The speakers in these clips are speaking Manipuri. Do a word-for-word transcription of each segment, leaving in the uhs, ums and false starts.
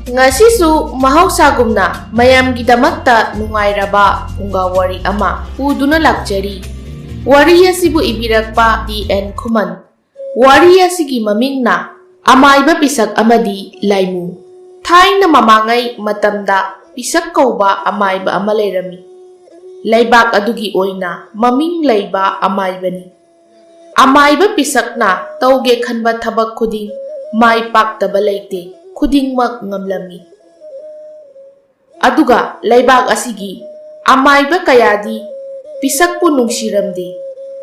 ꯉꯁꯤꯁꯨ ꯃꯍꯧꯁꯥꯒꯨꯝꯅ ꯃꯌꯥꯝꯒꯤꯗꯃꯛꯇ ꯅꯨꯡꯉꯥꯏꯔꯕ ꯐꯨꯡꯒꯥ ꯋꯥꯔꯤ ꯑꯃ ꯄꯨꯗꯨꯅ ꯂꯥꯛꯆꯔꯤ꯫ ꯋꯥꯔꯤ ꯑꯁꯤꯕꯨ ꯏꯕꯤꯔꯛꯄ ꯇꯤ ꯑꯦꯟ ꯈꯨꯃꯟ꯫ ꯋꯥꯔꯤ ꯑꯁꯤꯒꯤ ꯃꯃꯤꯡꯅ ꯑꯃꯥꯏꯕ ꯄꯤꯁꯛ ꯑꯃꯗꯤ ꯂꯥꯏꯃꯨ꯫ ꯊꯥꯏꯅ ꯃꯃꯥꯡꯉꯩ ꯃꯇꯝꯗ ꯄꯤꯁꯛ ꯀꯧꯕ ꯑꯃꯥꯏꯕ ꯑꯃ ꯂꯩꯔꯝꯃꯤ꯫ ꯂꯩꯕꯥꯛ ꯑꯗꯨꯒꯤ ꯑꯣꯏꯅ ꯃꯃꯤꯡ ꯂꯩꯕ ꯑꯃꯥꯏꯕꯅꯤ꯫ ꯑꯃꯥꯏꯕ ꯄꯤꯁꯛꯅ ꯇꯧꯒꯦ ꯈꯟꯕ ꯊꯕꯛ ꯈꯨꯗꯤꯡ ꯃꯥꯏ ꯄꯥꯛꯇꯕ ꯂꯩꯇꯦ, ꯈꯨꯗꯤꯡꯃꯛ ꯉꯝꯂꯝꯃꯤ꯫ ꯑꯗꯨꯒ ꯂꯩꯕꯥꯛ ꯑꯁꯤꯒꯤ ꯑꯃꯥꯏꯕ ꯀꯌꯥꯗꯤ ꯄꯤꯁꯛꯄꯨ ꯅꯨꯡꯁꯤꯔꯝꯗꯦ꯫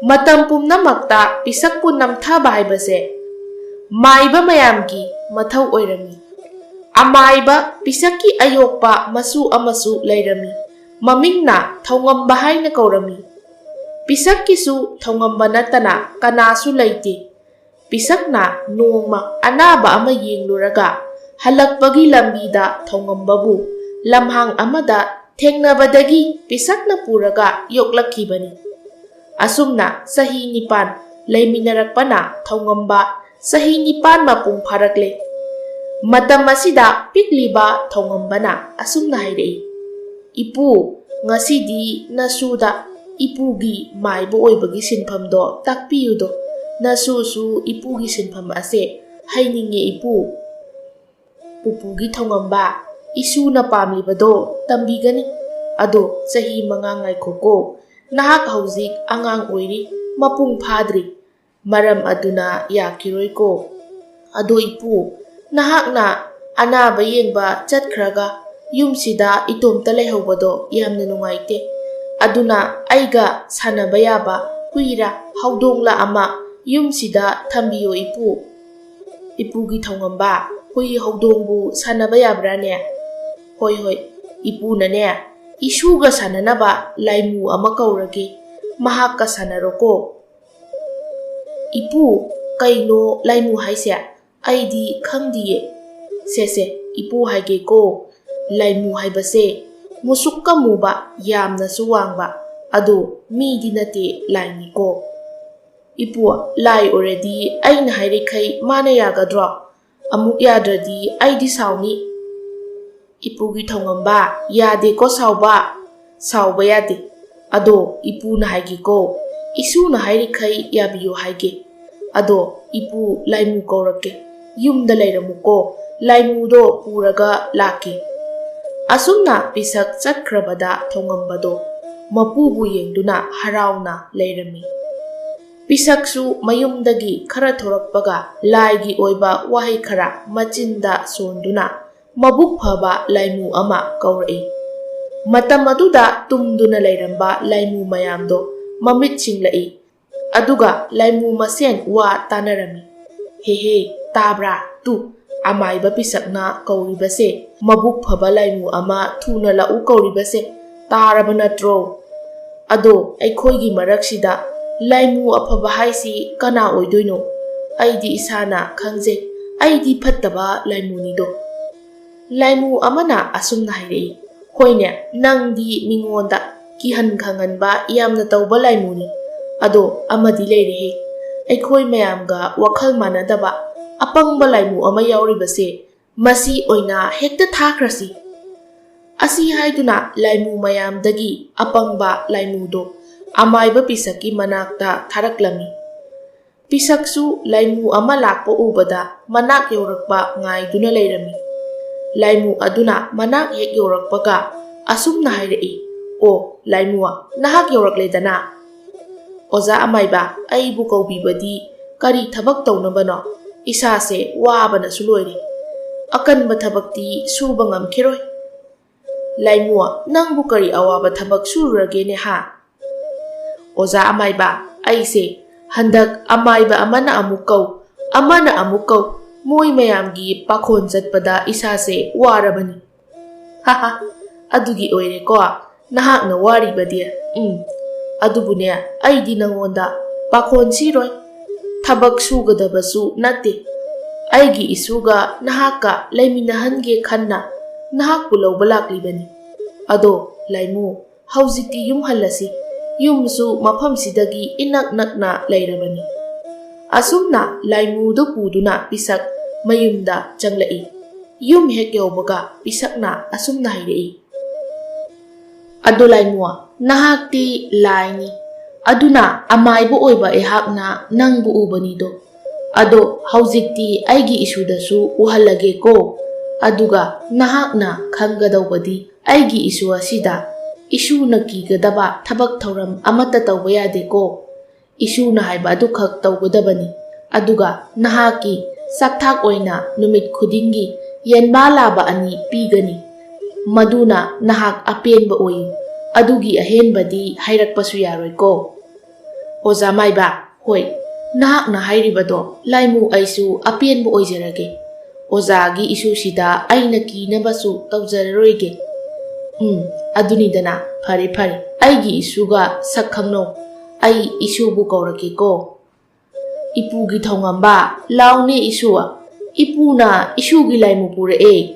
ꯃꯇꯝ ꯄꯨꯝꯅꯃꯛꯇ ꯄꯤꯁꯛꯄꯨ ꯅꯝꯊꯕ ꯍꯥꯏꯕꯁꯦ ꯃꯥꯏꯕ ꯃꯌꯥꯝꯒꯤ ꯃꯊꯧ ꯑꯣꯏꯔꯝꯃꯤ꯫ ꯑꯃꯥꯏꯕ ꯄꯤꯁꯛꯀꯤ ꯑꯌꯣꯛꯄ ꯃꯁꯨ ꯑꯃꯁꯨ ꯂꯩꯔꯝꯃꯤ꯫ ꯃꯃꯤꯡꯅ ꯊꯧꯉꯝꯕ ꯍꯥꯏꯅ ꯀꯧꯔꯝꯃꯤ꯫ ꯄꯤꯁꯛꯀꯤꯁꯨ ꯊꯧꯉꯝꯕ ꯅꯠꯇꯅ ꯀꯅꯥꯁꯨ ꯂꯩꯇꯦ꯫ ꯄꯤꯁꯛꯅ ꯅꯣꯡꯃ ꯑꯅꯥꯕ ꯑꯃ ꯌꯦꯡꯂꯨꯔꯒ ꯍꯜꯂꯛꯄꯒꯤ ꯂꯝꯕꯤꯗ ꯊꯧꯉꯝꯕꯕꯨ ꯂꯝꯍꯥꯡ ꯑꯃꯗ ꯊꯦꯡꯅꯕꯗꯒꯤ ꯄꯤꯁꯛꯅ ꯄꯨꯔꯒ ꯌꯣꯛꯂꯛꯈꯤꯕꯅꯤ꯫ ꯑꯁꯨꯝꯅ ꯆꯍꯤ ꯅꯤꯄꯥꯟ ꯂꯩꯃꯤꯟꯅꯔꯛꯄꯅ ꯊꯧꯉꯝꯕ ꯆꯍꯤ ꯅꯤꯄꯥꯟ ꯃꯄꯨꯡ ꯐꯥꯔꯛꯂꯦ꯫ ꯃꯇꯝ ꯑꯁꯤꯗ ꯄꯤꯛꯂꯤꯕ ꯊꯧꯉꯝꯕꯅ ꯑꯁꯨꯝꯅ ꯍꯥꯏꯔꯛꯏ, "ꯏꯄꯨ, ꯉꯁꯤꯗꯤ ꯅꯁꯨꯗ ꯏꯄꯨꯒꯤ ꯃꯥꯏꯕ ꯑꯣꯏꯕꯒꯤ ꯁꯤꯟꯐꯝꯗꯣ ꯇꯥꯛꯄꯤꯌꯨꯗꯣ꯫ ꯅꯁꯨꯁꯨ ꯏꯄꯨꯒꯤ ꯁꯤꯟꯐꯝ ꯑꯁꯦ ꯍꯩꯅꯤꯡꯉꯦ ꯏꯄꯨ꯫" ꯄꯨꯄꯨꯒꯤ ꯊꯧꯉꯝꯕ, "ꯏꯁꯨꯅ ꯄꯥꯝꯂꯤꯕꯗꯣ ꯇꯝꯕꯤꯒꯅꯤ꯫ ꯑꯗꯣ ꯆꯍꯤ ꯃꯉꯥ ꯉꯥꯏꯈꯣꯀꯣ꯫ ꯅꯍꯥꯛ ꯍꯧꯖꯤꯛ ꯑꯉꯥꯡ ꯑꯣꯏꯔꯤ, ꯃꯄꯨꯡ ꯐꯥꯗ꯭ꯔꯤ꯫ ꯃꯔꯝ ꯑꯗꯨꯅ ꯌꯥꯈꯤꯔꯣꯏꯀꯣ꯫ ꯑꯗꯣ ꯏꯄꯨ, ꯅꯍꯥꯛꯅ ꯑꯅꯥꯕ ꯌꯦꯡꯕ ꯆꯠꯈ꯭ꯔꯒ ꯌꯨꯝꯁꯤꯗ ꯏꯇꯣꯝꯇ ꯂꯩꯍꯧꯕꯗꯣ ꯌꯥꯝꯅ ꯅꯨꯡꯉꯥꯏꯇꯦ꯫ ꯑꯗꯨꯅ ꯑꯩꯒ ꯁꯥꯟꯅꯕ ꯌꯥꯕ ꯍꯨꯏꯔ ꯍꯧꯗꯣꯡꯂ ꯑꯃ ꯌꯨꯝꯁꯤꯗ ꯊꯝꯕꯤꯌꯣ ꯏꯄꯨ꯫" ꯏꯄꯨꯒꯤ ꯊꯧꯉꯝꯕ, "ꯍꯨꯏ ꯍꯧꯗꯣꯡꯕꯨ ꯁꯥꯟꯅꯕ ꯌꯥꯕ꯭ꯔꯥꯅꯦ? ꯍꯣꯏ, ꯍꯣꯏ, ꯏꯄꯨꯅꯅꯦ, ꯏꯁꯨꯒ ꯁꯥꯟꯅꯅꯕ ꯂꯥꯏꯃꯨ ꯑꯃ ꯀꯧꯔꯒꯦ, ꯃꯍꯥꯛꯀ ꯁꯥꯟꯅꯔꯣꯀꯣ꯫" "ꯏꯄꯨ, ꯀꯩꯅꯣ ꯂꯥꯏꯃꯨ ꯍꯥꯏꯁꯦ? ꯑꯩꯗꯤ ꯈꯪꯗꯤꯌꯦ꯫" "ꯁꯦ, ꯁꯦ, ꯏꯄꯨ ꯍꯥꯏꯒꯦꯀꯣ꯫ ꯂꯥꯏꯃꯨ ꯍꯥꯏꯕꯁꯦ ꯃꯨꯁꯨꯛꯀ ꯃꯨꯕ, ꯌꯥꯝꯅꯁꯨ ꯋꯥꯡꯕ, ꯑꯗꯣ ꯃꯤꯗꯤ ꯅꯠꯇꯦ, ꯂꯥꯏꯅꯤꯀꯣ꯫" "ꯏꯄꯨ, ꯂꯥꯏ ꯑꯣꯏꯔꯗꯤ ꯑꯩꯅ ꯍꯥꯏꯔꯤꯈꯩ ꯃꯥꯅ ꯌꯥꯒꯗ꯭ꯔꯣ? ꯑꯃꯨꯛ ꯌꯥꯗ꯭ꯔꯗꯤ ꯑꯩꯗꯤ ꯁꯥꯎꯅꯤ꯫" "ꯏꯄꯨꯒꯤ ꯊꯧꯉꯝꯕ, ꯌꯥꯗꯦꯀꯣ ꯁꯥꯎꯕ, ꯁꯥꯎꯕ ꯌꯥꯗꯦ꯫ ꯑꯗꯣ ꯏꯄꯨꯅ ꯍꯥꯏꯒꯦꯀꯣ, ꯏꯁꯨꯅ ꯍꯥꯏꯔꯤꯈꯩ ꯌꯥꯕꯤꯌꯨ ꯍꯥꯏꯒꯦ꯫ ꯑꯗꯣ ꯏꯄꯨ, ꯂꯥꯏꯃꯨ ꯀꯧꯔꯛꯀꯦ, ꯌꯨꯝꯗ ꯂꯩꯔꯝꯃꯨꯀꯣ, ꯂꯥꯏꯃꯨꯗꯣ ꯄꯨꯔꯒ ꯂꯥꯛꯀꯦ"꯫ ꯑꯁꯨꯝꯅ ꯄꯤꯁꯛ ꯆꯠꯈ꯭ꯔꯕꯗ ꯊꯧꯉꯝꯕꯗꯣ ꯃꯄꯨꯕꯨ ꯌꯦꯡꯗꯨꯅ ꯍꯔꯥꯎꯅ ꯂꯩꯔꯝꯃꯤ꯫ ꯄꯤꯁꯛꯁꯨ ꯃꯌꯨꯝꯗꯒꯤ ꯈꯔ ꯊꯣꯔꯛꯄꯒ ꯂꯥꯏꯒꯤ ꯑꯣꯏꯕ ꯋꯥꯍꯩ ꯈꯔ ꯃꯆꯤꯟꯗ ꯁꯣꯟꯗꯨꯅ ꯃꯕꯨꯛ ꯐꯕ ꯂꯥꯏꯃꯨ ꯑꯃ ꯀꯧꯔꯛꯏ꯫ ꯃꯇꯝ ꯑꯗꯨꯗ ꯇꯨꯝꯗꯨꯅ ꯂꯩꯔꯝꯕ ꯂꯥꯏꯃꯨ ꯃꯌꯥꯝꯗꯣ ꯃꯃꯤꯠ ꯁꯤꯡꯂꯛꯏ꯫ ꯑꯗꯨꯒ ꯂꯥꯏꯃꯨ ꯃꯁꯦꯟ ꯋꯥ ꯇꯥꯅꯔꯝꯃꯤ꯫ "ꯍꯦ ꯍꯦ, ꯇꯥꯕ꯭ꯔꯥ? ꯇꯨ, ꯑꯃꯥꯏꯕ ꯄꯤꯁꯛꯅ ꯀꯧꯔꯤꯕꯁꯦ, ꯃꯕꯨꯛ ꯐꯕ ꯂꯥꯏꯃꯨ ꯑꯃ ꯊꯨꯅ ꯂꯥꯛꯎ ꯀꯧꯔꯤꯕꯁꯦ, ꯇꯥꯔꯕ ꯅꯠꯇ꯭ꯔꯣ? ꯑꯗꯣ ꯑꯩꯈꯣꯏꯒꯤ ꯃꯔꯛꯁꯤꯗ ꯂꯥꯏꯃꯨ ꯑꯐꯕ ꯍꯥꯏꯁꯤ ꯀꯅꯥ ꯑꯣꯏꯗꯣꯏꯅꯣ? ꯑꯩꯗꯤ ꯏꯁꯥꯅ ꯈꯪꯖꯩ, ꯑꯩꯗꯤ ꯐꯠꯇꯕ ꯂꯥꯏꯃꯨꯅꯤꯗꯣ"꯫ ꯂꯥꯏꯃꯨ ꯑꯃꯅ ꯑꯁꯨꯝꯅ ꯍꯥꯏꯔꯛꯏ, "ꯍꯣꯏꯅꯦ, ꯅꯪꯗꯤ ꯃꯤꯉꯣꯟꯗ ꯀꯤꯍꯟ ꯈꯪꯍꯟꯕ ꯌꯥꯝꯅ ꯇꯧꯕ ꯂꯥꯏꯃꯨꯅꯤ꯫ ꯑꯗꯣ ꯑꯃꯗꯤ ꯂꯩꯔꯦꯍꯦ, ꯑꯩꯈꯣꯏ ꯃꯌꯥꯝꯒ ꯋꯥꯈꯜ ꯃꯥꯟꯅꯗꯕ ꯑꯄꯪꯕ ꯂꯥꯏꯃꯨ ꯑꯃ ꯌꯥꯎꯔꯤꯕꯁꯦ, ꯃꯁꯤ ꯑꯣꯏꯅ ꯍꯦꯛꯇ ꯊꯥꯈ꯭ꯔꯁꯤ"꯫ ꯑꯁꯤ ꯍꯥꯏꯗꯨꯅ ꯂꯥꯏꯃꯨ ꯃꯌꯥꯝꯗꯒꯤ ꯑꯄꯪꯕ ꯂꯥꯏꯃꯨꯗꯣ ꯑꯃꯥꯏꯕ ꯄꯤꯁꯛꯀꯤ ꯃꯅꯥꯛꯇ ꯊꯥꯔꯛꯂꯝꯃꯤ꯫ ꯄꯤꯁꯛꯁꯨ ꯂꯥꯏꯃꯨ ꯑꯃ ꯂꯥꯛꯄ ꯎꯕꯗ ꯃꯅꯥꯛ ꯌꯧꯔꯛꯄ ꯉꯥꯏꯗꯨꯅ ꯂꯩꯔꯝꯃꯤ꯫ ꯂꯥꯏꯃꯨ ꯑꯗꯨꯅ ꯃꯅꯥꯛ ꯍꯦꯛ ꯌꯧꯔꯛꯄꯒ ꯑꯁꯨꯝꯅ ꯍꯥꯏꯔꯛꯏ, "ꯑꯣ, ꯂꯥꯏꯃꯨ, ꯅꯍꯥꯛ ꯌꯧꯔꯛꯂꯦꯗꯅ꯫ ꯑꯣꯖꯥ ꯑꯃꯥꯏꯕ, ꯑꯩꯕꯨ ꯀꯧꯕꯤꯕꯗꯤ ꯀꯔꯤ ꯊꯕꯛ ꯇꯧꯅꯕꯅꯣ? ꯏꯁꯥꯁꯦ ꯋꯥꯕꯅꯁꯨ ꯂꯣꯏꯔꯦ꯫ ꯑꯀꯟꯕ ꯊꯕꯛꯇꯤ ꯁꯨꯕ ꯉꯝꯈꯤꯔꯣꯏ"꯫ "ꯂꯥꯏꯃꯨ, ꯅꯪꯕꯨ ꯀꯔꯤ ꯑꯋꯥꯕ ꯊꯕꯛ ꯁꯨꯔꯨꯔꯒꯦꯅꯦ ꯍꯥ?" "ꯑꯣꯖꯥ ꯑꯃꯥꯏꯕ, ꯑꯩꯁꯦ ꯍꯟꯗꯛ ꯑꯃꯥꯏꯕ ꯑꯃꯅ ꯑꯃꯨꯛ ꯀꯧ, ꯑꯃꯅ ꯑꯃꯨꯛ ꯀꯧ, ꯃꯣꯏ ꯃꯌꯥꯝꯒꯤ ꯄꯥꯈꯣꯟ ꯆꯠꯄꯗ ꯏꯁꯥꯁꯦ ꯋꯥꯔꯕꯅꯤ"꯫ "ꯍꯥ ꯍꯥ, ꯑꯗꯨꯒꯤ ꯑꯣꯏꯔꯦꯀꯣ ꯅꯍꯥꯛꯅ ꯋꯥꯔꯤꯕꯗꯤ꯫ ꯎꯝ, ꯑꯗꯨꯕꯨꯅꯦ, ꯑꯩꯗꯤ ꯅꯉꯣꯟꯗ ꯄꯥꯈꯣꯟ ꯁꯤꯔꯣꯏ꯫ ꯊꯕꯛ ꯁꯨꯒꯗꯕꯁꯨ ꯅꯠꯇꯦ꯫ ꯑꯩꯒꯤ ꯏꯁꯨꯒ ꯅꯍꯥꯛꯀ ꯂꯩꯃꯤꯟꯅꯍꯟꯒꯦ ꯈꯟꯅ ꯅꯍꯥꯛꯄꯨ ꯂꯧꯕ ꯂꯥꯛꯂꯤꯕꯅꯤ꯫ ꯑꯗꯣ ꯂꯥꯏꯃꯨ, ꯍꯧꯖꯤꯛꯇꯤ ꯌꯨꯝ ꯍꯜꯂꯁꯤ꯫ ꯌꯨꯝꯁꯨ ꯃꯐꯝꯁꯤꯗꯒꯤ ꯏꯅꯛ ꯅꯛꯅ ꯂꯩꯔꯕꯅꯤ"꯫ ꯑꯁꯨꯝꯅ ꯂꯥꯏꯃꯨꯗꯨ ꯄꯨꯗꯨꯅ ꯄꯤꯁꯛ ꯃꯌꯨꯝꯗ ꯆꯪꯂꯛꯏ꯫ ꯌꯨꯝ ꯍꯦꯛ ꯌꯧꯕꯒ ꯄꯤꯁꯛꯅ ꯑꯁꯨꯝꯅ ꯍꯥꯏꯔꯛꯏ, "ꯑꯗꯣ ꯂꯥꯏꯃꯨ, ꯅꯍꯥꯛꯇꯤ ꯂꯥꯏꯅꯤ, ꯑꯗꯨꯅ ꯑꯃꯥꯏꯕ ꯑꯣꯏꯕ ꯑꯩꯍꯥꯛꯅ ꯅꯪꯕꯨ ꯎꯕꯅꯤꯗꯣ꯫ ꯑꯗꯣ ꯍꯧꯖꯤꯛꯇꯤ ꯑꯩꯒꯤ ꯏꯁꯨꯗꯁꯨ ꯎꯍꯜꯂꯒꯦꯀꯣ꯫ ꯑꯗꯨꯒ ꯅꯍꯥꯛꯅ ꯈꯪꯒꯗꯧꯕꯗꯤ ꯑꯩꯒꯤ ꯏꯁꯨ ꯑꯁꯤꯗ ꯏꯁꯨꯅ ꯀꯤꯒꯗꯕ ꯊꯕꯛ ꯊꯧꯔꯝ ꯑꯃꯠꯇ ꯇꯧꯕ ꯌꯥꯗꯦꯀꯣ꯫ ꯏꯁꯨꯅ ꯍꯥꯏꯕ ꯑꯗꯨꯈꯛ ꯇꯧꯒꯗꯕꯅꯤ꯫ ꯑꯗꯨꯒ ꯅꯍꯥꯛꯀꯤ ꯆꯥꯛꯊꯥꯛ ꯑꯣꯏꯅ ꯅꯨꯃꯤꯠ ꯈꯨꯗꯤꯡꯒꯤ ꯌꯦꯟꯕꯥ ꯂꯥꯕ ꯑꯅꯤ ꯄꯤꯒꯅꯤ꯫ ꯃꯗꯨꯅ ꯅꯍꯥꯛ ꯑꯄꯦꯟꯕ ꯑꯣꯏꯌꯨ꯫ ꯑꯗꯨꯒꯤ ꯑꯍꯦꯟꯕꯗꯤ ꯍꯥꯏꯔꯛꯄꯁꯨ ꯌꯥꯔꯣꯏꯀꯣ꯫" "ꯑꯣꯖꯥ ꯃꯥꯏꯕ, ꯍꯣꯏ, ꯅꯍꯥꯛꯅ ꯍꯥꯏꯔꯤꯕꯗꯣ ꯂꯥꯏꯃꯨ, ꯑꯩꯁꯨ ꯑꯄꯦꯟꯕ ꯑꯣꯏꯖꯔꯒꯦ꯫ ꯑꯣꯖꯥꯒꯤ ꯏꯁꯨꯁꯤꯗ ꯑꯩꯅ ꯀꯤꯅꯕꯁꯨ ꯇꯧꯖꯔꯔꯣꯏꯒꯦ꯫" "ꯎꯝ, ꯑꯗꯨꯅꯤꯗꯅ, ꯐꯔꯦ ꯐꯔꯦ, ꯑꯩꯒꯤ ꯏꯁꯨꯒ ꯁꯛ ꯈꯪꯅꯧ꯫ ꯑꯩ ꯏꯁꯨꯕꯨ ꯀꯧꯔꯛꯀꯦꯀꯣ꯫" "ꯏꯄꯨꯒꯤ ꯊꯧꯉꯝꯕ, ꯂꯥꯎꯅꯦ ꯏꯁꯨ, ꯏꯄꯨꯅ ꯏꯁꯨꯒꯤ ꯂꯥꯏꯃꯨ ꯄꯨꯔꯛꯑꯦ꯫"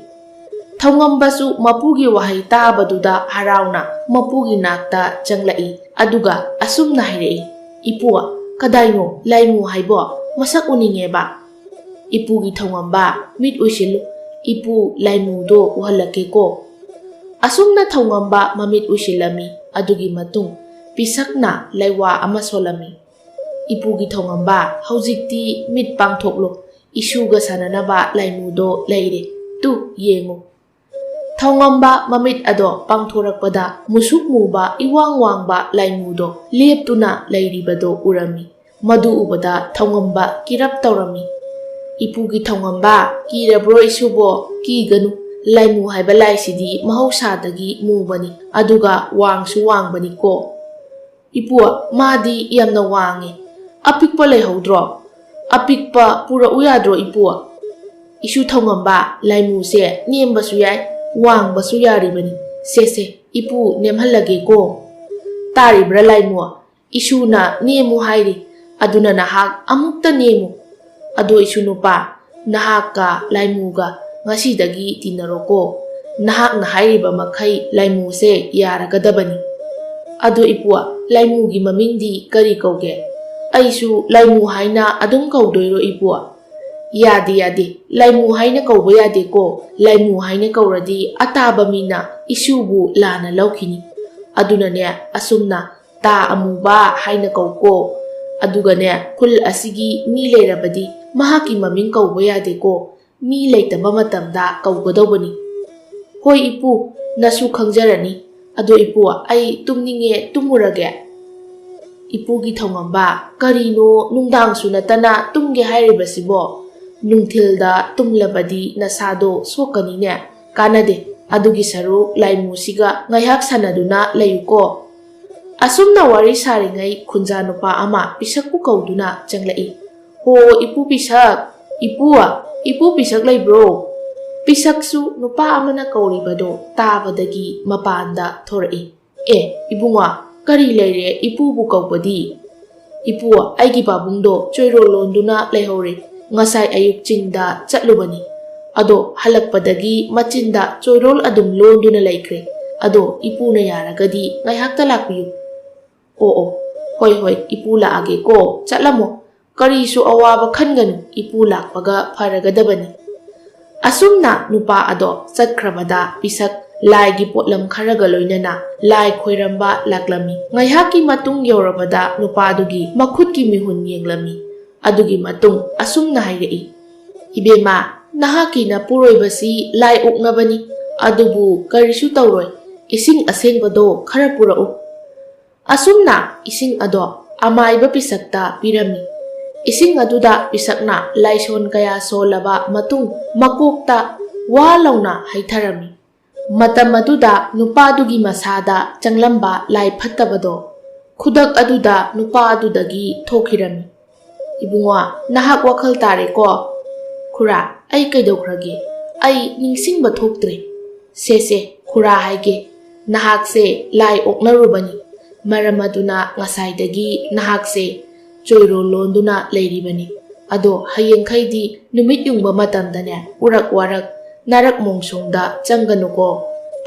ꯊꯧꯉꯝꯕꯁꯨ ꯃꯄꯨꯒꯤ ꯋꯥꯍꯩ ꯇꯥꯕꯗꯨꯗ ꯍꯔꯥꯎꯅ ꯃꯄꯨꯒꯤ ꯅꯥꯛꯇ ꯆꯪꯂꯛꯏ꯫ ꯑꯗꯨꯒ ꯑꯁꯨꯝꯅ ꯍꯥꯏꯔꯛꯏ, "ꯏꯄꯨ, ꯀꯗꯥꯏꯅꯣ ꯂꯥꯏꯃꯨ ꯍꯥꯏꯕꯣ? ꯃꯁꯛ ꯎꯅꯤꯡꯉꯦꯕ꯫" "ꯏꯄꯨꯒꯤ ꯊꯧꯉꯝꯕ, ꯃꯤꯠ ꯎꯏꯁꯤꯜꯂꯨ, ꯏꯄꯨ ꯂꯥꯏꯃꯨꯗꯣ ꯎꯍꯜꯂꯛꯀꯦꯀꯣ꯫" ꯑꯁꯨꯝꯅ ꯊꯧꯉꯝꯕ ꯃꯃꯤꯠ ꯎꯏꯁꯤꯜꯂꯝꯃꯤ꯫ ꯑꯗꯨꯒꯤ ꯃꯇꯨꯡ ꯄꯤꯁꯛꯅ ꯂꯩꯋꯥ ꯑꯃ ꯁꯣꯜꯂꯝꯃꯤ꯫ "ꯏꯄꯨꯒꯤ ꯊꯧꯉꯝꯕ, ꯍꯧꯖꯤꯛꯇꯤ ꯃꯤꯠ ꯄꯥꯡꯊꯣꯛꯂꯣ, ꯏꯁꯨꯒ ꯁꯥꯟꯅꯅꯕ ꯂꯥꯏꯃꯨꯗꯣ ꯂꯩꯔꯦ꯫ ꯇꯨ, ꯌꯦꯡꯉꯨ꯫" ꯊꯧꯉꯝꯕ ꯃꯃꯤꯠ ꯑꯗꯣ ꯄꯥꯡꯊꯣꯔꯛꯄꯗ ꯃꯨꯁꯨꯛ ꯃꯨꯕ ꯏꯋꯥꯡ ꯋꯥꯡꯕ ꯂꯥꯏꯃꯨꯗꯣ ꯂꯦꯞꯇꯨꯅ ꯂꯩꯔꯤꯕꯗꯣ ꯎꯔꯝꯃꯤ꯫ ꯃꯗꯨ ꯎꯕꯗ ꯊꯧꯉꯝꯕ ꯀꯤꯔꯞ ꯇꯧꯔꯝꯃꯤ꯫ "ꯏꯄꯨꯒꯤ ꯊꯧꯉꯝꯕ, ꯀꯤꯔꯕ꯭ꯔꯣ ꯏꯁꯨꯕꯣ? ꯀꯤꯒꯅꯨ꯫ ꯂꯥꯏꯃꯨ ꯍꯥꯏꯕ ꯂꯥꯏꯁꯤꯗꯤ ꯃꯍꯧꯁꯥꯗꯒꯤ ꯃꯨꯕꯅꯤ, ꯑꯗꯨꯒ ꯋꯥꯡꯁꯨ ꯋꯥꯡꯕꯅꯤꯀꯣ꯫" "ꯏꯄꯨ, ꯃꯥꯗꯤ ꯌꯥꯝꯅ ꯋꯥꯡꯉꯤ꯫ ꯑꯄꯤꯛꯄ ꯂꯩꯍꯧꯗ꯭ꯔꯣ? ꯑꯄꯤꯛꯄ ꯄꯨꯔꯛꯎ ꯌꯥꯗ꯭ꯔꯣ ꯏꯄꯨ?" "ꯏꯁꯨ ꯊꯧꯉꯝꯕ, ꯂꯥꯏꯃꯨꯁꯦ ꯅꯦꯝꯕꯁꯨ ꯌꯥꯏ, ꯋꯥꯡꯕꯁꯨ ꯌꯥꯔꯤꯕꯅꯤ꯫ ꯁꯦ ꯁꯦ, ꯏꯄꯨ ꯅꯦꯝꯍꯜꯂꯒꯦꯀꯣ꯫ ꯇꯥꯔꯤꯕ꯭ꯔꯥ ꯂꯥꯏꯃꯨ? ꯏꯁꯨꯅ ꯅꯦꯝꯃꯨ ꯍꯥꯏꯔꯤ, ꯑꯗꯨꯅ ꯅꯍꯥꯛ ꯑꯃꯨꯛꯇ ꯅꯦꯝꯃꯨ꯫ ꯑꯗꯣ ꯏꯁꯨ ꯅꯨꯄꯥ, ꯅꯍꯥꯛꯀ ꯂꯥꯏꯃꯨꯒ ꯉꯁꯤꯗꯒꯤ ꯇꯤꯟꯅꯔꯣꯀꯣ꯫ ꯅꯍꯥꯛꯅ ꯍꯥꯏꯔꯤꯕ ꯃꯈꯩ ꯂꯥꯏꯃꯨꯁꯦ ꯌꯥꯔꯒꯗꯕꯅꯤ꯫" "ꯑꯗꯣ ꯏꯄꯨ, ꯂꯥꯏꯃꯨꯒꯤ ꯃꯃꯤꯡꯗꯤ ꯀꯔꯤ ꯀꯧꯒꯦ? ꯑꯩꯁꯨ ꯂꯥꯏꯃꯨ ꯍꯥꯏꯅ ꯑꯗꯨꯝ ꯀꯧꯗꯣꯏꯔꯣ ꯏꯄꯨ?" "ꯌꯥꯗꯦ, ꯌꯥꯗꯦ, ꯂꯥꯏꯃꯨ ꯍꯥꯏꯅ ꯀꯧꯕ ꯌꯥꯗꯦꯀꯣ꯫ ꯂꯥꯏꯃꯨ ꯍꯥꯏꯅ ꯀꯧꯔꯗꯤ ꯑꯇꯥꯕ ꯃꯤꯅ ꯏꯁꯨꯕꯨ ꯂꯥꯟꯅ ꯂꯧꯈꯤꯅꯤ꯫ ꯑꯗꯨꯅꯅꯦ, ꯑꯁꯨꯝꯅ ꯇꯥ ꯑꯃꯨꯕ ꯍꯥꯏꯅ ꯀꯧꯀꯣ꯫ ꯑꯗꯨꯒꯅꯦ, ꯈꯨꯜ ꯑꯁꯤꯒꯤ ꯃꯤ ꯂꯩꯔꯕꯗꯤ ꯃꯍꯥꯛꯀꯤ ꯃꯃꯤꯡ ꯀꯧꯕ ꯌꯥꯗꯦꯀꯣ꯫ ꯃꯤ ꯂꯩꯇꯕ ꯃꯇꯝꯗ ꯀꯧꯒꯗꯧꯕꯅꯤ꯫" "ꯍꯣꯏ ꯏꯄꯨ, ꯅꯁꯨ ꯈꯪꯖꯔꯅꯤ꯫ ꯑꯗꯣ ꯏꯄꯨ, ꯑꯩ ꯇꯨꯝꯅꯤꯡꯉꯦ, ꯇꯨꯝꯃꯨꯔꯒꯦ꯫" "ꯏꯄꯨꯒꯤ ꯊꯧꯉꯝꯕ, ꯀꯔꯤꯅꯣ ꯅꯨꯡꯗꯥꯡꯁꯨ ꯅꯠꯇꯅ ꯇꯨꯝꯒꯦ ꯍꯥꯏꯔꯤꯕꯁꯤꯕꯣ? ꯅꯨꯡꯊꯤꯜꯗ ꯇꯨꯝꯂꯕꯗꯤ ꯅꯁꯥꯗꯣ ꯁꯣꯛꯀꯅꯤꯅꯦ꯫ ꯀꯥꯟꯅꯗꯦ, ꯑꯗꯨꯒꯤ ꯁꯔꯨꯛ ꯂꯥꯏꯃꯨꯁꯤꯒ ꯉꯥꯏꯍꯥꯛ ꯁꯥꯟꯅꯗꯨꯅ ꯂꯩꯌꯨꯀꯣ꯫" ꯑꯁꯨꯝꯅ ꯋꯥꯔꯤ ꯁꯥꯔꯤꯉꯩ ꯈꯨꯟꯖꯥ ꯅꯨꯄꯥ ꯑꯃ ꯄꯤꯁꯛꯄꯨ ꯀꯧꯗꯨꯅ ꯆꯪꯂꯛꯏ꯫ "ꯍꯣ, ꯏꯄꯨ ꯄꯤꯁꯛ! ꯏꯄꯨ, ꯏꯄꯨ ꯄꯤꯁꯛ ꯂꯩꯕ꯭ꯔꯣ?" ꯄꯤꯁꯛꯁꯨ ꯅꯨꯄꯥ ꯑꯃꯅ ꯀꯧꯔꯤꯕꯗꯣ ꯇꯥꯕꯗꯒꯤ ꯃꯄꯥꯟꯗ ꯊꯣꯔꯛꯏ꯫ "ꯑꯦ, ꯏꯕꯨꯡꯉꯣ, ꯀꯔꯤ ꯂꯩꯔꯦ ꯏꯄꯨꯕꯨ ꯀꯧꯕꯗꯤ?" "ꯏꯄꯨ, ꯑꯩꯒꯤ ꯄꯥꯕꯨꯡꯗꯣ ꯆꯣꯏꯔꯣꯜ ꯂꯣꯟꯗꯨꯅ ꯂꯩꯍꯧꯔꯦ꯫ ꯉꯁꯥꯏ ꯑꯌꯨꯛ ꯆꯤꯡꯗ ꯆꯠꯂꯨꯕꯅꯤ꯫ ꯑꯗꯣ ꯍꯜꯂꯛꯄꯗꯒꯤ ꯃꯆꯤꯟꯗ ꯆꯣꯏꯔꯣꯜ ꯑꯗꯨꯝ ꯂꯣꯟꯗꯨꯅ ꯂꯩꯈ꯭ꯔꯦ꯫ ꯑꯗꯣ ꯏꯄꯨꯅ ꯌꯥꯔꯒꯗꯤ ꯉꯥꯏꯍꯥꯛꯇ ꯂꯥꯛꯄꯤꯌꯨ꯫" "ꯑꯣ, ꯑꯣ, ꯍꯣꯏ, ꯍꯣꯏ, ꯏꯄꯨ ꯂꯥꯛꯑꯒꯦꯀꯣ, ꯆꯠꯂꯝꯃꯣ꯫ ꯀꯔꯤꯁꯨ ꯑꯋꯥꯕ ꯈꯟꯒꯅꯨ, ꯏꯄꯨ ꯂꯥꯛꯄꯒ ꯐꯔꯒꯗꯕꯅꯤ꯫" ꯑꯁꯨꯝꯅ ꯅꯨꯄꯥ ꯑꯗꯣ ꯆꯠꯈ꯭ꯔꯕꯗ ꯄꯤꯁꯛ ꯂꯥꯏꯒꯤ ꯄꯣꯠꯂꯝ ꯈꯔꯒ ꯂꯣꯏꯅꯅ ꯂꯥꯏ ꯈꯣꯏꯔꯝꯕ ꯂꯥꯛꯂꯝꯃꯤ꯫ ꯉꯥꯏꯍꯥꯛꯀꯤ ꯃꯇꯨꯡ ꯌꯧꯔꯕꯗ ꯅꯨꯄꯥꯗꯨꯒꯤ ꯃꯈꯨꯠꯀꯤ ꯃꯤꯍꯨꯟ ꯌꯦꯡꯂꯝꯃꯤ꯫ ꯑꯗꯨꯒꯤ ꯃꯇꯨꯡ ꯑꯁꯨꯝꯅ ꯍꯥꯏꯔꯛꯏ, "ꯏꯕꯦꯝꯃ, ꯅꯍꯥꯛꯀꯤ ꯅꯄꯨꯔꯣꯏꯕꯁꯤ ꯂꯥꯏ ꯑꯣꯛꯅꯕꯅꯤ, ꯑꯗꯨꯕꯨ ꯀꯔꯤꯁꯨ ꯇꯧꯔꯣꯏ꯫ ꯏꯁꯤꯡ ꯑꯁꯦꯡꯕꯗꯣ ꯈꯔ ꯄꯨꯔꯛꯎ꯫" ꯑꯁꯨꯝꯅ ꯏꯁꯤꯡ ꯑꯗꯣ ꯑꯃꯥꯏꯕ ꯄꯤꯁꯛꯇ ꯄꯤꯔꯝꯃꯤ꯫ ꯏꯁꯤꯡ ꯑꯗꯨꯗ ꯄꯤꯁꯛꯅ ꯂꯥꯏꯁꯣꯟ ꯀꯌꯥ ꯁꯣꯜꯂꯕ ꯃꯇꯨꯡ ꯃꯀꯣꯛꯇ ꯋꯥ ꯂꯥꯎꯅ ꯍꯩꯊꯔꯝꯃꯤ꯫ ꯃꯇꯝ ꯑꯗꯨꯗ ꯅꯨꯄꯥꯗꯨꯒꯤ ꯃꯁꯥꯗ ꯆꯪꯂꯝꯕ ꯂꯥꯏ ꯐꯠꯇꯕꯗꯣ ꯈꯨꯗꯛ ꯑꯗꯨꯗ ꯅꯨꯄꯥ ꯑꯗꯨꯗꯒꯤ ꯊꯣꯛꯈꯤꯔꯝꯃꯤ꯫ "ꯏꯕꯨꯡꯉꯣ, ꯅꯍꯥꯛ ꯋꯥꯈꯜ ꯇꯥꯔꯦꯀꯣ?" "ꯈꯨꯔꯥ, ꯑꯩ ꯀꯩꯗꯧꯈ꯭ꯔꯒꯦ? ꯑꯩ ꯅꯤꯡꯁꯤꯡꯕ ꯊꯣꯛꯇ꯭ꯔꯦ꯫" "ꯁꯦ ꯁꯦ, ꯈꯨꯔꯥ ꯍꯥꯏꯒꯦ, ꯅꯍꯥꯛꯁꯦ ꯂꯥꯏ ꯑꯣꯛꯅꯔꯨꯕꯅꯤ, ꯃꯔꯝ ꯑꯗꯨꯅ ꯉꯁꯥꯏꯗꯒꯤ ꯅꯍꯥꯛꯁꯦ ꯆꯣꯏꯔꯣꯜ ꯂꯣꯟꯗꯨꯅ ꯂꯩꯔꯤꯕꯅꯤ꯫ ꯑꯗꯣ ꯍꯌꯦꯡꯈꯩꯗꯤ ꯅꯨꯃꯤꯠ ꯌꯨꯡꯕ ꯃꯇꯝꯗꯅꯦ, ꯎꯔꯛ ꯋꯥꯔꯛ, ꯅꯥꯔꯛ ꯃꯣꯡꯁꯣꯡꯗ ꯆꯪꯒꯅꯨꯀꯣ꯫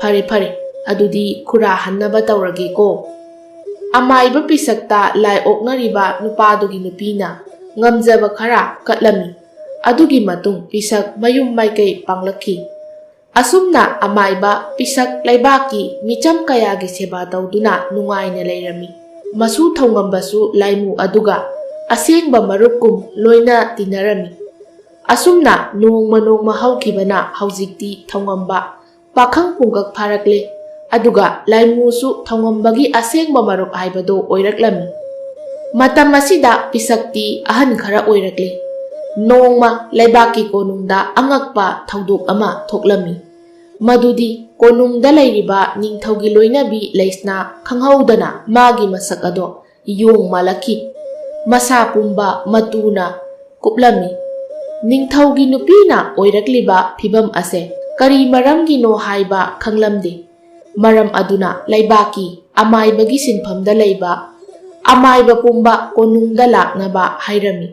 ꯐꯔꯦ, ꯐꯔꯦ, ꯑꯗꯨꯗꯤ ꯈꯨꯔꯥ ꯍꯟꯅꯕ ꯇꯧꯔꯒꯦꯀꯣ꯫" ꯑꯃꯥꯏꯕ ꯄꯤꯁꯛꯇ ꯂꯥꯏ ꯑꯣꯛꯅꯔꯤꯕ ꯅꯨꯄꯥꯗꯨꯒꯤ ꯅꯨꯄꯤꯅ ꯉꯝꯖꯕ ꯈꯔ ꯀꯠꯂꯝꯃꯤ꯫ ꯑꯗꯨꯒꯤ ꯃꯇꯨꯡ ꯄꯤꯁꯛ ꯃꯌꯨꯝ ꯃꯥꯏꯀꯩ ꯄꯥꯡꯂꯛꯈꯤ꯫ ꯑꯁꯨꯝꯅ ꯑꯃꯥꯏꯕ ꯄꯤꯁꯛ ꯂꯩꯕꯥꯛꯀꯤ ꯃꯤꯆꯝ ꯀꯌꯥꯒꯤ ꯁꯦꯕꯥ ꯇꯧꯗꯨꯅ ꯅꯨꯡꯉꯥꯏꯅ ꯂꯩꯔꯝꯃꯤ꯫ ꯃꯁꯨ ꯊꯧꯉꯝꯕꯁꯨ ꯂꯥꯏꯃꯨ ꯑꯗꯨꯒ ꯑꯁꯦꯡꯕ ꯃꯔꯨꯞꯀꯨꯝ ꯂꯣꯏꯅ ꯇꯤꯟꯅꯔꯝꯃꯤ꯫ ꯑꯁꯨꯝꯅ ꯅꯣꯡꯃ ꯅꯣꯡꯃ ꯍꯧꯈꯤꯕꯅ ꯍꯧꯖꯤꯛꯇꯤ ꯊꯧꯉꯝꯕ ꯄꯥꯈꯪ ꯄꯨꯡꯀꯛ ꯐꯥꯔꯛꯂꯦ꯫ ꯑꯗꯨꯒ ꯂꯥꯏꯃꯨꯁꯨ ꯊꯧꯉꯝꯕꯒꯤ ꯑꯁꯦꯡꯕ ꯃꯔꯨꯞ ꯍꯥꯏꯕꯗꯨ ꯑꯣꯏꯔꯛꯂꯝꯃꯤ꯫ ꯃꯇꯝ ꯑꯁꯤꯗ ꯄꯤꯁꯛꯇꯤ ꯑꯍꯟ ꯈꯔ ꯑꯣꯏꯔꯛꯂꯦ꯫ ꯅꯣꯡꯃ ꯂꯩꯕꯥꯛꯀꯤ ꯀꯣꯅꯨꯡꯗ ꯑꯉꯛꯄ ꯊꯧꯗꯣꯛ ꯑꯃ ꯊꯣꯛꯂꯝꯃꯤ꯫ ꯃꯗꯨꯗꯤ ꯀꯣꯅꯨꯡꯗ ꯂꯩꯔꯤꯕ ꯅꯤꯡꯊꯧꯒꯤ ꯂꯣꯏꯅꯕꯤ ꯂꯩꯁꯅꯥ ꯈꯪꯍꯧꯗꯅ ꯃꯥꯒꯤ ꯃꯁꯛ ꯑꯗꯣ ꯌꯣꯡ ꯃꯥꯜꯂꯛꯈꯤ꯫ ꯃꯁꯥ ꯄꯨꯝꯕ ꯃꯇꯨꯅ ꯀꯨꯞꯂꯝꯃꯤ꯫ ꯅꯤꯡꯊꯧꯒꯤ ꯅꯨꯄꯤꯅ ꯑꯣꯏꯔꯛꯂꯤꯕ ꯐꯤꯚꯝ ꯑꯁꯦ ꯀꯔꯤ ꯃꯔꯝꯒꯤꯅꯣ ꯍꯥꯏꯕ ꯈꯪꯂꯝꯗꯦ꯫ ꯃꯔꯝ ꯑꯗꯨꯅ ꯂꯩꯕꯥꯛꯀꯤ ꯑꯃꯥꯏꯕꯒꯤ ꯁꯤꯟꯐꯝꯗ ꯂꯩꯕ ꯑꯃꯥꯏꯕ ꯄꯨꯝꯕ ꯀꯣꯅꯨꯡꯗ ꯂꯥꯛꯅꯕ ꯍꯥꯏꯔꯝꯃꯤ꯫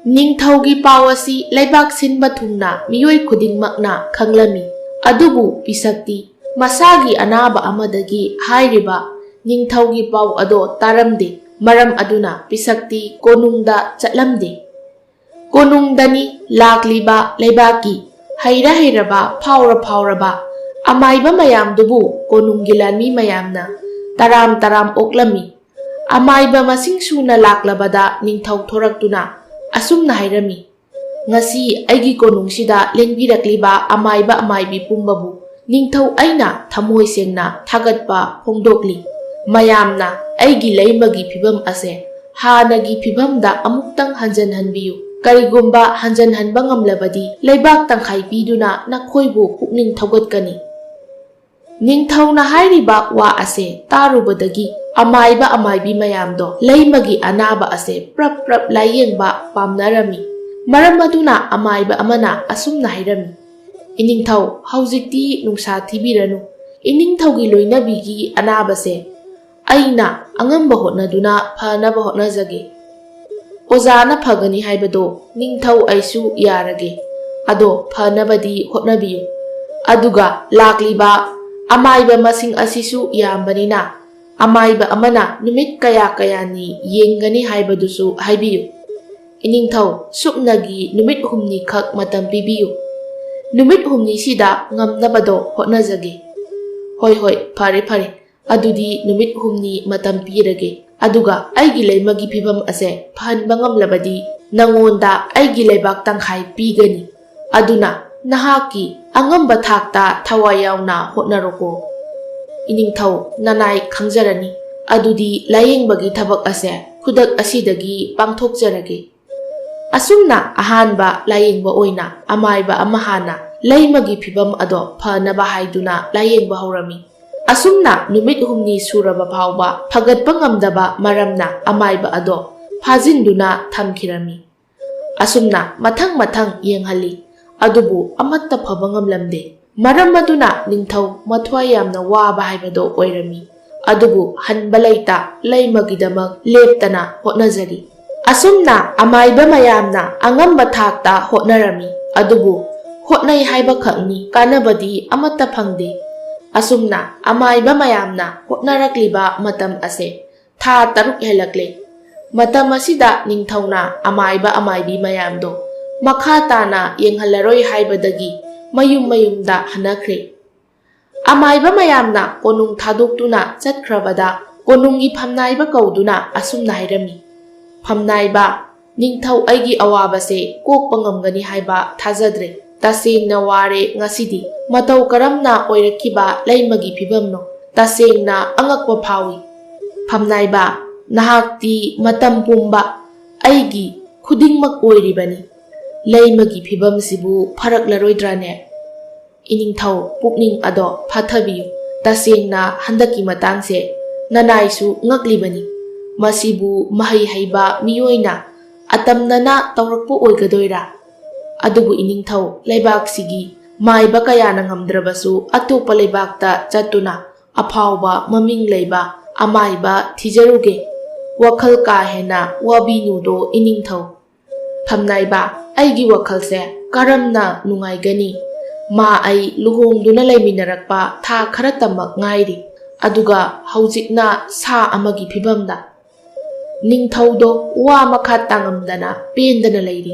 ꯅꯤꯡꯊꯧꯒꯤ ꯄꯥꯎ ꯑꯁꯤ ꯂꯩꯕꯥꯛ ꯁꯤꯟꯕ ꯊꯨꯡꯅ ꯃꯤꯑꯣꯏ ꯈꯨꯗꯤꯡꯃꯛꯅ ꯈꯪꯂꯝꯃꯤ꯫ ꯑꯗꯨꯕꯨ ꯄꯤꯁꯛꯇꯤ ꯃꯁꯥꯒꯤ ꯑꯅꯥꯕ ꯑꯃꯗꯒꯤ ꯍꯥꯏꯔꯤꯕ ꯅꯤꯡꯊꯧꯒꯤ ꯄꯥꯎ ꯑꯗꯣ ꯇꯥꯔꯝꯗꯦ꯫ ꯃꯔꯝ ꯑꯗꯨꯅ ꯄꯤꯁꯛꯇꯤ ꯀꯣꯅꯨꯡꯗ ꯆꯠꯂꯝꯗꯦ꯫ ꯀꯣꯅꯨꯡꯗꯅꯤ ꯂꯥꯛꯂꯤꯕ ꯂꯩꯕꯥꯛꯀꯤ ꯍꯩꯔ ꯍꯩꯔꯕ, ꯐꯥꯎꯔ ꯐꯥꯎꯔꯕ ꯑꯃꯥꯏꯕ ꯃꯌꯥꯝꯗꯨꯕꯨ ꯀꯣꯅꯨꯡꯒꯤ ꯂꯥꯟꯃꯤ ꯃꯌꯥꯝꯅ ꯇꯔꯥꯝ ꯇꯔꯥꯝ ꯑꯣꯛꯂꯝꯃꯤ꯫ ꯑꯃꯥꯏꯕ ꯃꯁꯤꯡ ꯁꯨꯅ ꯂꯥꯛꯂꯕꯗ ꯅꯤꯡꯊꯧ ꯊꯣꯔꯛꯇꯨꯅ ꯑꯁꯨꯝꯅ ꯍꯥꯏꯔꯝꯃꯤ, "ꯉꯁꯤ ꯑꯩꯒꯤ ꯀꯣꯅꯨꯡꯁꯤꯗ ꯂꯦꯡꯕꯤꯔꯛꯂꯤꯕ ꯑꯃꯥꯏꯕ ꯑꯃꯥꯏꯕꯤ ꯄꯨꯝꯕꯕꯨ ꯅꯤꯡꯊꯧ ꯑꯩꯅ ꯊꯃꯣꯏ ꯁꯦꯡꯅ ꯊꯥꯒꯠꯄ ꯐꯣꯡꯗꯣꯛꯂꯤ꯫ ꯃꯌꯥꯝꯅ ꯑꯩꯒꯤ ꯂꯩꯃꯒꯤ ꯐꯤꯚꯝ ꯑꯁꯦ ꯍꯥꯟꯅꯒꯤ ꯐꯤꯚꯝꯗ ꯑꯃꯨꯛꯇꯪ ꯍꯟꯖꯟꯍꯟꯕꯤꯌꯨ꯫ ꯀꯔꯤꯒꯨꯝꯕ ꯍꯟꯖꯟꯍꯟꯕ ꯉꯝꯂꯕꯗꯤ ꯂꯩꯕꯥꯛ ꯇꯪꯈꯥꯏ ꯄꯤꯗꯨꯅ ꯅꯈꯣꯏꯕꯨ ꯄꯨꯛꯅꯤꯡ ꯊꯧꯒꯠꯀꯅꯤ"꯫ ꯅꯤꯡꯊꯧꯅ ꯍꯥꯏꯔꯤꯕ ꯋꯥ ꯑꯁꯦ ꯇꯥꯔꯨꯕꯗꯒꯤ ꯑꯃꯥꯏꯕ ꯑꯃꯥꯏꯕꯤ ꯃꯌꯥꯝꯗꯣ ꯂꯩꯃꯒꯤ ꯑꯅꯥꯕ ꯑꯁꯦ ꯄ꯭ꯔꯞ ꯄ꯭ꯔꯞ ꯂꯥꯏꯌꯦꯡꯕ ꯄꯥꯝꯅꯔꯝꯃꯤ꯫ ꯃꯔꯝ ꯑꯗꯨꯅ ꯑꯃꯥꯏꯕ ꯑꯃꯅ ꯑꯁꯨꯝꯅ ꯍꯥꯏꯔꯝꯃꯤ, "ꯏꯅꯤꯡꯊꯧ, ꯍꯧꯖꯤꯛꯇꯤ ꯅꯨꯡꯁꯥ ꯊꯤꯕꯤꯔꯅꯨ꯫ ꯏꯅꯤꯡꯊꯧꯒꯤ ꯂꯣꯏꯅꯕꯤꯒꯤ ꯑꯅꯥꯕꯁꯦ ꯑꯩꯅ ꯑꯉꯝꯕ ꯍꯣꯠꯅꯗꯨꯅ ꯐꯅꯕ ꯍꯣꯠꯅꯖꯒꯦ꯫ ꯑꯣꯖꯥꯅ ꯐꯒꯅꯤ ꯍꯥꯏꯕꯗꯣ ꯅꯤꯡꯊꯧ ꯑꯩꯁꯨ ꯌꯥꯔꯒꯦ꯫ ꯑꯗꯣ ꯐꯅꯕꯗꯤ ꯍꯣꯠꯅꯕꯤꯌꯨ꯫ ꯑꯗꯨꯒ ꯂꯥꯛꯂꯤꯕ ꯑꯃꯥꯏꯕ ꯃꯁꯤꯡ ꯑꯁꯤꯁꯨ ꯌꯥꯝꯕꯅꯤꯅ ꯑꯃꯥꯏꯕ ꯑꯃꯅ ꯅꯨꯃꯤꯠ ꯀꯌꯥ ꯀꯌꯥꯅꯤ ꯌꯦꯡꯒꯅꯤ ꯍꯥꯏꯕꯗꯨꯁꯨ ꯍꯥꯏꯕꯤꯌꯨ"꯫ "ꯏꯅꯤꯡꯊꯧ, ꯁꯨꯞꯅꯒꯤ ꯅꯨꯃꯤꯠ ꯍꯨꯝꯅꯤꯈꯛ ꯃꯇꯝ ꯄꯤꯕꯤꯌꯨ꯫ ꯅꯨꯃꯤꯠ ꯍꯨꯝꯅꯤꯁꯤꯗ ꯉꯝꯅꯕꯗꯣ ꯍꯣꯠꯅꯖꯒꯦ꯫" "ꯍꯣꯏ, ꯍꯣꯏ, ꯐꯔꯦ, ꯐꯔꯦ꯫ ꯑꯗꯨꯗꯤ ꯅꯨꯃꯤꯠ ꯍꯨꯝꯅꯤ ꯃꯇꯝ ꯄꯤꯔꯒꯦ꯫ ꯑꯗꯨꯒ ꯑꯩꯒꯤ ꯂꯩꯃꯒꯤ ꯐꯤꯕꯝ ꯑꯁꯦ ꯐꯍꯟꯕ ꯉꯝꯂꯕꯗꯤ ꯅꯉꯣꯟꯗ ꯑꯩꯒꯤ ꯂꯩꯕꯥꯛ ꯇꯪꯈꯥꯏ ꯄꯤꯒꯅꯤ꯫ ꯑꯗꯨꯅ ꯅꯍꯥꯛꯀꯤ ꯑꯉꯝꯕ ꯊꯥꯛꯇ ꯊꯋꯥꯏ ꯌꯥꯎꯅ ꯍꯣꯠꯅꯔꯣꯀꯣ꯫" "ꯏꯅꯤꯡꯊꯧ, ꯅꯅꯥꯏ ꯈꯪꯖꯔꯅꯤ꯫ ꯑꯗꯨꯗꯤ ꯂꯥꯌꯦꯡꯕꯒꯤ ꯊꯕꯛ ꯑꯁꯦ ꯈꯨꯗꯛ ꯑꯁꯤꯗꯒꯤ ꯄꯥꯡꯊꯣꯛꯆꯔꯒꯦ꯫" ꯑꯁꯨꯝꯅ ꯑꯍꯥꯟꯕ ꯂꯥꯌꯦꯡꯕ ꯑꯣꯏꯅ ꯑꯃꯥꯏꯕ ꯑꯃ ꯍꯥꯟꯅ ꯂꯩꯃꯒꯤ ꯐꯤꯕꯝ ꯑꯗꯣ ꯐꯅꯕ ꯍꯥꯏꯗꯨꯅ ꯂꯥꯌꯦꯡꯕ ꯍꯧꯔꯝꯃꯤ꯫ ꯑꯁꯨꯝꯅ ꯅꯨꯃꯤꯠ ꯍꯨꯝꯅꯤ ꯁꯨꯔꯕ ꯐꯥꯎꯕ ꯐꯒꯠꯄ ꯉꯝꯗꯕ ꯃꯔꯝꯅ ꯑꯃꯥꯏꯕ ꯑꯗꯣ ꯐꯥꯖꯤꯟꯗꯨꯅ ꯊꯝꯈꯤꯔꯝꯃꯤ꯫ ꯑꯁꯨꯝꯅ ꯃꯊꯪ ꯃꯊꯪ ꯌꯦꯡꯍꯜꯂꯤ, ꯑꯗꯨꯕꯨ ꯑꯃꯠꯇ ꯐꯕ ꯉꯝꯂꯝꯗꯦ꯫ ꯃꯔꯝ ꯑꯗꯨꯅ ꯅꯤꯡꯊꯧ ꯃꯊ꯭ꯋꯥꯏ ꯌꯥꯝꯅ ꯋꯥꯕ ꯍꯥꯏꯕꯗꯣ ꯑꯣꯏꯔꯝꯃꯤ꯫ ꯑꯗꯨꯕꯨ ꯍꯟꯕ ꯂꯩꯇ ꯂꯩꯃꯒꯤꯗꯃꯛ ꯂꯦꯞꯇꯅ ꯍꯣꯠꯅꯖꯔꯤ꯫ ꯑꯁꯨꯝꯅ ꯑꯃꯥꯏꯕ ꯃꯌꯥꯝꯅ ꯑꯉꯝꯕ ꯊꯥꯛꯇ ꯍꯣꯠꯅꯔꯝꯃꯤ, ꯑꯗꯨꯕꯨ ꯍꯣꯠꯅꯩ ꯍꯥꯏꯕꯈꯛꯅꯤ, ꯀꯥꯟꯅꯕꯗꯤ ꯑꯃꯠꯇ ꯐꯪꯗꯦ꯫ ꯑꯁꯨꯝꯅ ꯑꯃꯥꯏꯕ ꯃꯌꯥꯝꯅ ꯍꯣꯠꯅꯔꯛꯂꯤꯕ ꯃꯇꯝ ꯑꯁꯦ ꯊꯥ ꯇꯔꯨꯛ ꯍꯦꯜꯂꯛꯂꯦ꯫ ꯃꯇꯝ ꯑꯁꯤꯗ ꯅꯤꯡꯊꯧꯅ ꯑꯃꯥꯏꯕ ꯑꯃꯥꯏꯕꯤ ꯃꯌꯥꯝꯗꯣ ꯃꯈꯥ ꯇꯥꯅ ꯌꯦꯡꯍꯜꯂꯔꯣꯏ ꯍꯥꯏꯕꯗꯒꯤ ꯃꯌꯨꯝ ꯃꯌꯨꯝꯗ ꯍꯟꯅꯈ꯭ꯔꯦ꯫ ꯑꯃꯥꯏꯕ ꯃꯌꯥꯝꯅ ꯀꯣꯅꯨꯡ ꯊꯥꯗꯣꯛꯇꯨꯅ ꯆꯠꯈ꯭ꯔꯕꯗ ꯀꯣꯅꯨꯡꯒꯤ ꯐꯝꯅꯥꯏꯕ ꯀꯧꯗꯨꯅ ꯑꯁꯨꯝꯅ ꯍꯥꯏꯔꯝꯃꯤ, "ꯐꯝꯅꯥꯏꯕ, ꯅꯤꯡꯊꯧ ꯑꯩꯒꯤ ꯑꯋꯥꯕꯁꯦ ꯀꯣꯛꯄ ꯉꯝꯒꯅꯤ ꯍꯥꯏꯕ ꯊꯥꯖꯗ꯭ꯔꯦ꯫ ꯇꯁꯦꯡꯅ ꯋꯥꯔꯦ ꯉꯁꯤꯗꯤ꯫ ꯃꯇꯧ ꯀꯔꯝꯅ ꯑꯣꯏꯔꯛꯈꯤꯕ ꯂꯩꯃꯒꯤ ꯐꯤꯕꯝꯅꯣ? ꯇꯁꯦꯡꯅ ꯑꯉꯛꯄ ꯐꯥꯎꯏ꯫ ꯐꯝꯅꯥꯏꯕ, ꯅꯍꯥꯛꯇꯤ ꯃꯇꯝ ꯄꯨꯝꯕ ꯑꯩꯒꯤ ꯈꯨꯗꯤꯡꯃꯛ ꯑꯣꯏꯔꯤꯕꯅꯤ꯫ ꯂꯩꯃꯒꯤ ꯐꯤꯕꯝꯁꯤꯕꯨ ꯐꯔꯛꯂꯔꯣꯏꯗ꯭ꯔꯥꯅꯦ?" "ꯏꯅꯤꯡꯊꯧ, ꯄꯨꯛꯅꯤꯡ ꯑꯗꯣ ꯐꯥꯊꯕꯤꯌꯨ꯫ ꯇꯁꯦꯡꯅ ꯍꯟꯗꯛꯀꯤ ꯃꯇꯥꯡꯁꯦ ꯅꯅꯥꯏꯁꯨ ꯉꯛꯂꯤꯕꯅꯤ꯫ ꯃꯁꯤꯕꯨ ꯃꯍꯩ ꯍꯩꯕ ꯃꯤꯑꯣꯏꯅ ꯑꯇꯝꯅꯅ ꯇꯧꯔꯛꯄ ꯑꯣꯏꯒꯗꯣꯏꯔꯥ? ꯑꯗꯨꯕꯨ ꯏꯅꯤꯡꯊꯧ, ꯂꯩꯕꯥꯛꯁꯤꯒꯤ ꯃꯥꯏꯕ ꯀꯌꯥꯅ ꯉꯝꯗ꯭ꯔꯕꯁꯨ ꯑꯇꯣꯞꯄ ꯂꯩꯕꯥꯛꯇ ꯆꯠꯇꯨꯅ ꯑꯐꯥꯎꯕ ꯃꯃꯤꯡ ꯂꯩꯕ ꯑꯃꯥꯏꯕ ꯊꯤꯖꯔꯨꯒꯦ꯫ ꯋꯥꯈꯜ ꯀꯥ ꯍꯦꯟꯅ ꯋꯥꯕꯤꯅꯨꯗꯣ ꯏꯅꯤꯡꯊꯧ꯫" ꯐꯝꯅꯥꯏꯕ, ꯑꯩꯒꯤ ꯋꯥꯈꯜꯁꯦ ꯀꯔꯝꯅ ꯅꯨꯡꯉꯥꯏꯒꯅꯤ? ꯃꯥ ꯑꯩ ꯂꯨꯍꯣꯡꯗꯨꯅ ꯂꯩꯃꯤꯟꯅꯔꯛꯄ ꯊꯥ ꯈꯔꯇꯃꯛ ꯉꯥꯏꯔꯤ, ꯑꯗꯨꯒ ꯍꯧꯖꯤꯛꯅ ꯁꯥ ꯑꯃꯒꯤ ꯐꯤꯕꯝꯗ꯫ ꯅꯤꯡꯊꯧꯗꯣ ꯋꯥ ꯃꯈꯥ ꯇꯥꯉꯝꯗꯅ ꯄꯦꯟꯗꯅ ꯂꯩꯔꯤ꯫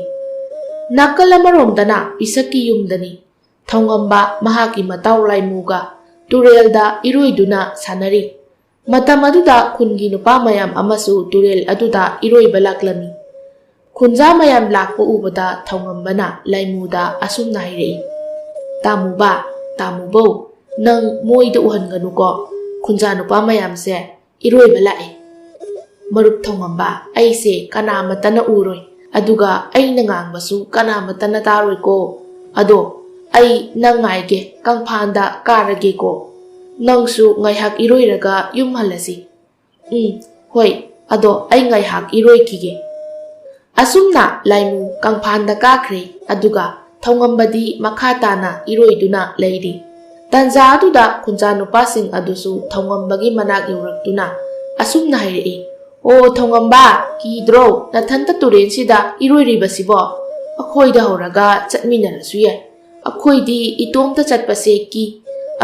ꯅꯥꯀꯜ ꯑꯃꯔꯣꯝꯗꯅ ꯄꯤꯁꯛꯀꯤ ꯌꯨꯝꯗꯅꯤ꯫ ꯊꯧꯉꯝꯕ ꯃꯍꯥꯛꯀꯤ ꯃꯇꯥꯎ ꯂꯥꯏꯃꯨꯒ ꯇꯨꯔꯦꯜꯗ ꯏꯔꯣꯏꯗꯨꯅ ꯁꯥꯟꯅꯔꯤ꯫ ꯃꯇꯝ ꯑꯗꯨꯗ ꯈꯨꯟꯒꯤ ꯅꯨꯄꯥ ꯃꯌꯥꯝ ꯑꯃꯁꯨ ꯇꯨꯔꯦꯜ ꯑꯗꯨꯗ ꯏꯔꯣꯏꯕ ꯂꯥꯛꯂꯝꯃꯤ꯫ ꯈꯨꯟꯖꯥ ꯃꯌꯥꯝ ꯂꯥꯛꯄ ꯎꯕꯗ ꯊꯧꯉꯝꯕꯅ ꯂꯥꯏꯃꯨꯗ ꯑꯁꯨꯝꯅ ꯍꯥꯏꯔꯛꯏ, "ꯇꯥꯃꯨꯕ, ꯇꯥꯃꯨꯕꯧ, ꯅꯪ ꯃꯣꯏꯗ ꯎꯍꯟꯒꯅꯨꯀꯣ, ꯈꯨꯟꯖꯥ ꯅꯨꯄꯥ ꯃꯌꯥꯝꯁꯦ ꯏꯔꯣꯏꯕ ꯂꯥꯛꯑꯦ꯫" "ꯃꯔꯨꯞ ꯊꯧꯉꯝꯕ, ꯑꯩꯁꯦ ꯀꯅꯥꯃꯠꯇꯅ ꯎꯔꯣꯏ, ꯑꯗꯨꯒ ꯑꯩꯅ ꯉꯥꯡꯕꯁꯨ ꯀꯅꯥꯃꯠꯇꯅ ꯇꯥꯔꯣꯏꯀꯣ꯫ ꯑꯗꯣ ꯑꯩ ꯅꯪ ꯉꯥꯏꯒꯦ, ꯀꯪꯐꯥꯟꯗ ꯀꯥꯔꯒꯦꯀꯣ꯫ ꯅꯪꯁꯨ ꯉꯥꯏꯍꯥꯛ ꯏꯔꯣꯏꯔꯒ ꯌꯨꯝ ꯍꯜꯂꯁꯤ꯫" "ꯎꯝ, ꯍꯣꯏ, ꯑꯗꯣ ꯑꯩ ꯉꯥꯏꯍꯥꯛ ꯏꯔꯣꯏꯈꯤꯒꯦ꯫" ꯑꯁꯨꯝꯅ ꯂꯥꯏꯃꯨ ꯀꯪꯐꯥꯟꯗ ꯀꯥꯈ꯭ꯔꯦ, ꯑꯗꯨꯒ ꯊꯧꯉꯝꯕꯗꯤ ꯃꯈꯥ ꯇꯥꯅ ꯏꯔꯣꯏꯗꯨꯅ ꯂꯩꯔꯤ꯫ ꯇꯟꯖꯥ ꯑꯗꯨꯗ ꯈꯨꯟꯖꯥ ꯅꯨꯄꯥꯁꯤꯡ ꯑꯗꯨꯁꯨ ꯊꯧꯉꯝꯕꯒꯤ ꯃꯅꯥꯛ ꯌꯧꯔꯛꯇꯨꯅ ꯑꯁꯨꯝꯅ ꯍꯥꯏꯔꯛꯏ, "ꯑꯣ ꯊꯧꯉꯝꯕ, ꯀꯤꯗ꯭ꯔꯣ ꯅꯊꯟꯇ ꯇꯨꯔꯦꯟꯁꯤꯗ ꯏꯔꯣꯏꯔꯤꯕꯁꯤꯕꯣ? ꯑꯩꯈꯣꯏꯗ ꯍꯧꯔꯒ ꯆꯠꯃꯤꯟꯅꯔꯁꯨ ꯌꯥꯏ꯫ ꯑꯩꯈꯣꯏꯗꯤ ꯏꯇꯣꯝꯇ ꯆꯠꯄꯁꯦ ꯀꯤ,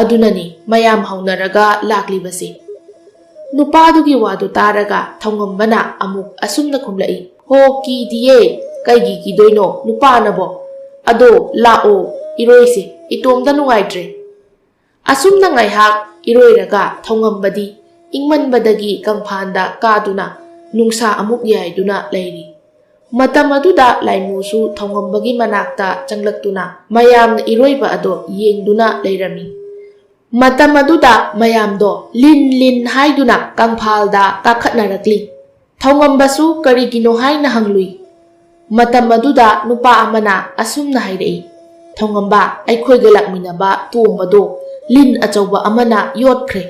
ꯑꯗꯨꯅꯅꯤ ꯃꯌꯥꯝ ꯍꯧꯅꯔꯒ ꯂꯥꯛꯂꯤꯕꯁꯦ꯫" ꯅꯨꯄꯥꯗꯨꯒꯤ ꯋꯥꯗꯨ ꯇꯥꯔꯒ ꯊꯧꯉꯝꯕꯅ ꯑꯃꯨꯛ ꯑꯁꯨꯝꯅ ꯈꯨꯝꯂꯛꯏ, "ꯍꯣ, ꯀꯤꯗꯤꯌꯦ, ꯀꯩꯒꯤ ꯀꯤꯗꯣꯏꯅꯣ ꯅꯨꯄꯥꯅꯕꯣ? ꯑꯗꯣ ꯂꯥꯛꯑꯣ, ꯏꯔꯣꯏꯁꯦ, ꯏꯇꯣꯝꯇ ꯅꯨꯡꯉꯥꯏꯇ꯭ꯔꯦ꯫" ꯑꯁꯨꯝꯅ ꯉꯥꯏꯍꯥꯛ ꯏꯔꯣꯏꯔꯒ ꯊꯧꯉꯝꯕꯗꯤ ꯏꯪꯃꯟꯕꯗꯒꯤ ꯀꯪꯐꯥꯟꯗ ꯀꯥꯗꯨꯅ ꯅꯨꯡꯁꯥ ꯑꯃꯨꯛ ꯌꯥꯏꯗꯨꯅ ꯂꯩꯔꯤ꯫ ꯃꯇꯝ ꯑꯗꯨꯗ ꯂꯥꯏꯃꯨꯁꯨ ꯊꯧꯉꯝꯕꯒꯤ ꯃꯅꯥꯛꯇ ꯆꯪꯂꯛꯇꯨꯅ ꯃꯌꯥꯝꯅ ꯏꯔꯣꯏꯕ ꯑꯗꯣ ꯌꯦꯡꯗꯨꯅ ꯂꯩꯔꯝꯃꯤ꯫ ꯃꯇꯝ ꯑꯗꯨꯗ ꯃꯌꯥꯝꯗꯣ ꯂꯤꯟ ꯂꯤꯟ ꯍꯥꯏꯗꯨꯅ ꯀꯪꯐꯥꯜꯗ ꯀꯥꯈꯠꯅꯔꯛꯂꯤ꯫ ꯊꯧꯉꯝꯕꯁꯨ ꯀꯔꯤꯒꯤꯅꯣ ꯍꯥꯏꯅ ꯍꯪꯂꯨꯏ꯫ ꯃꯇꯝ ꯑꯗꯨꯗ ꯅꯨꯄꯥ ꯑꯃꯅ ꯑꯁꯨꯝꯅ ꯍꯥꯏꯔꯛꯏ, "ꯊꯧꯉꯝꯕ, ꯑꯩꯈꯣꯏꯒ ꯂꯥꯛꯃꯤꯟꯅꯕ ꯇꯣꯝꯕꯗꯣ ꯂꯤꯟ ꯑꯆꯧꯕ ꯑꯃꯅ ꯌꯣꯠꯈ꯭ꯔꯦ꯫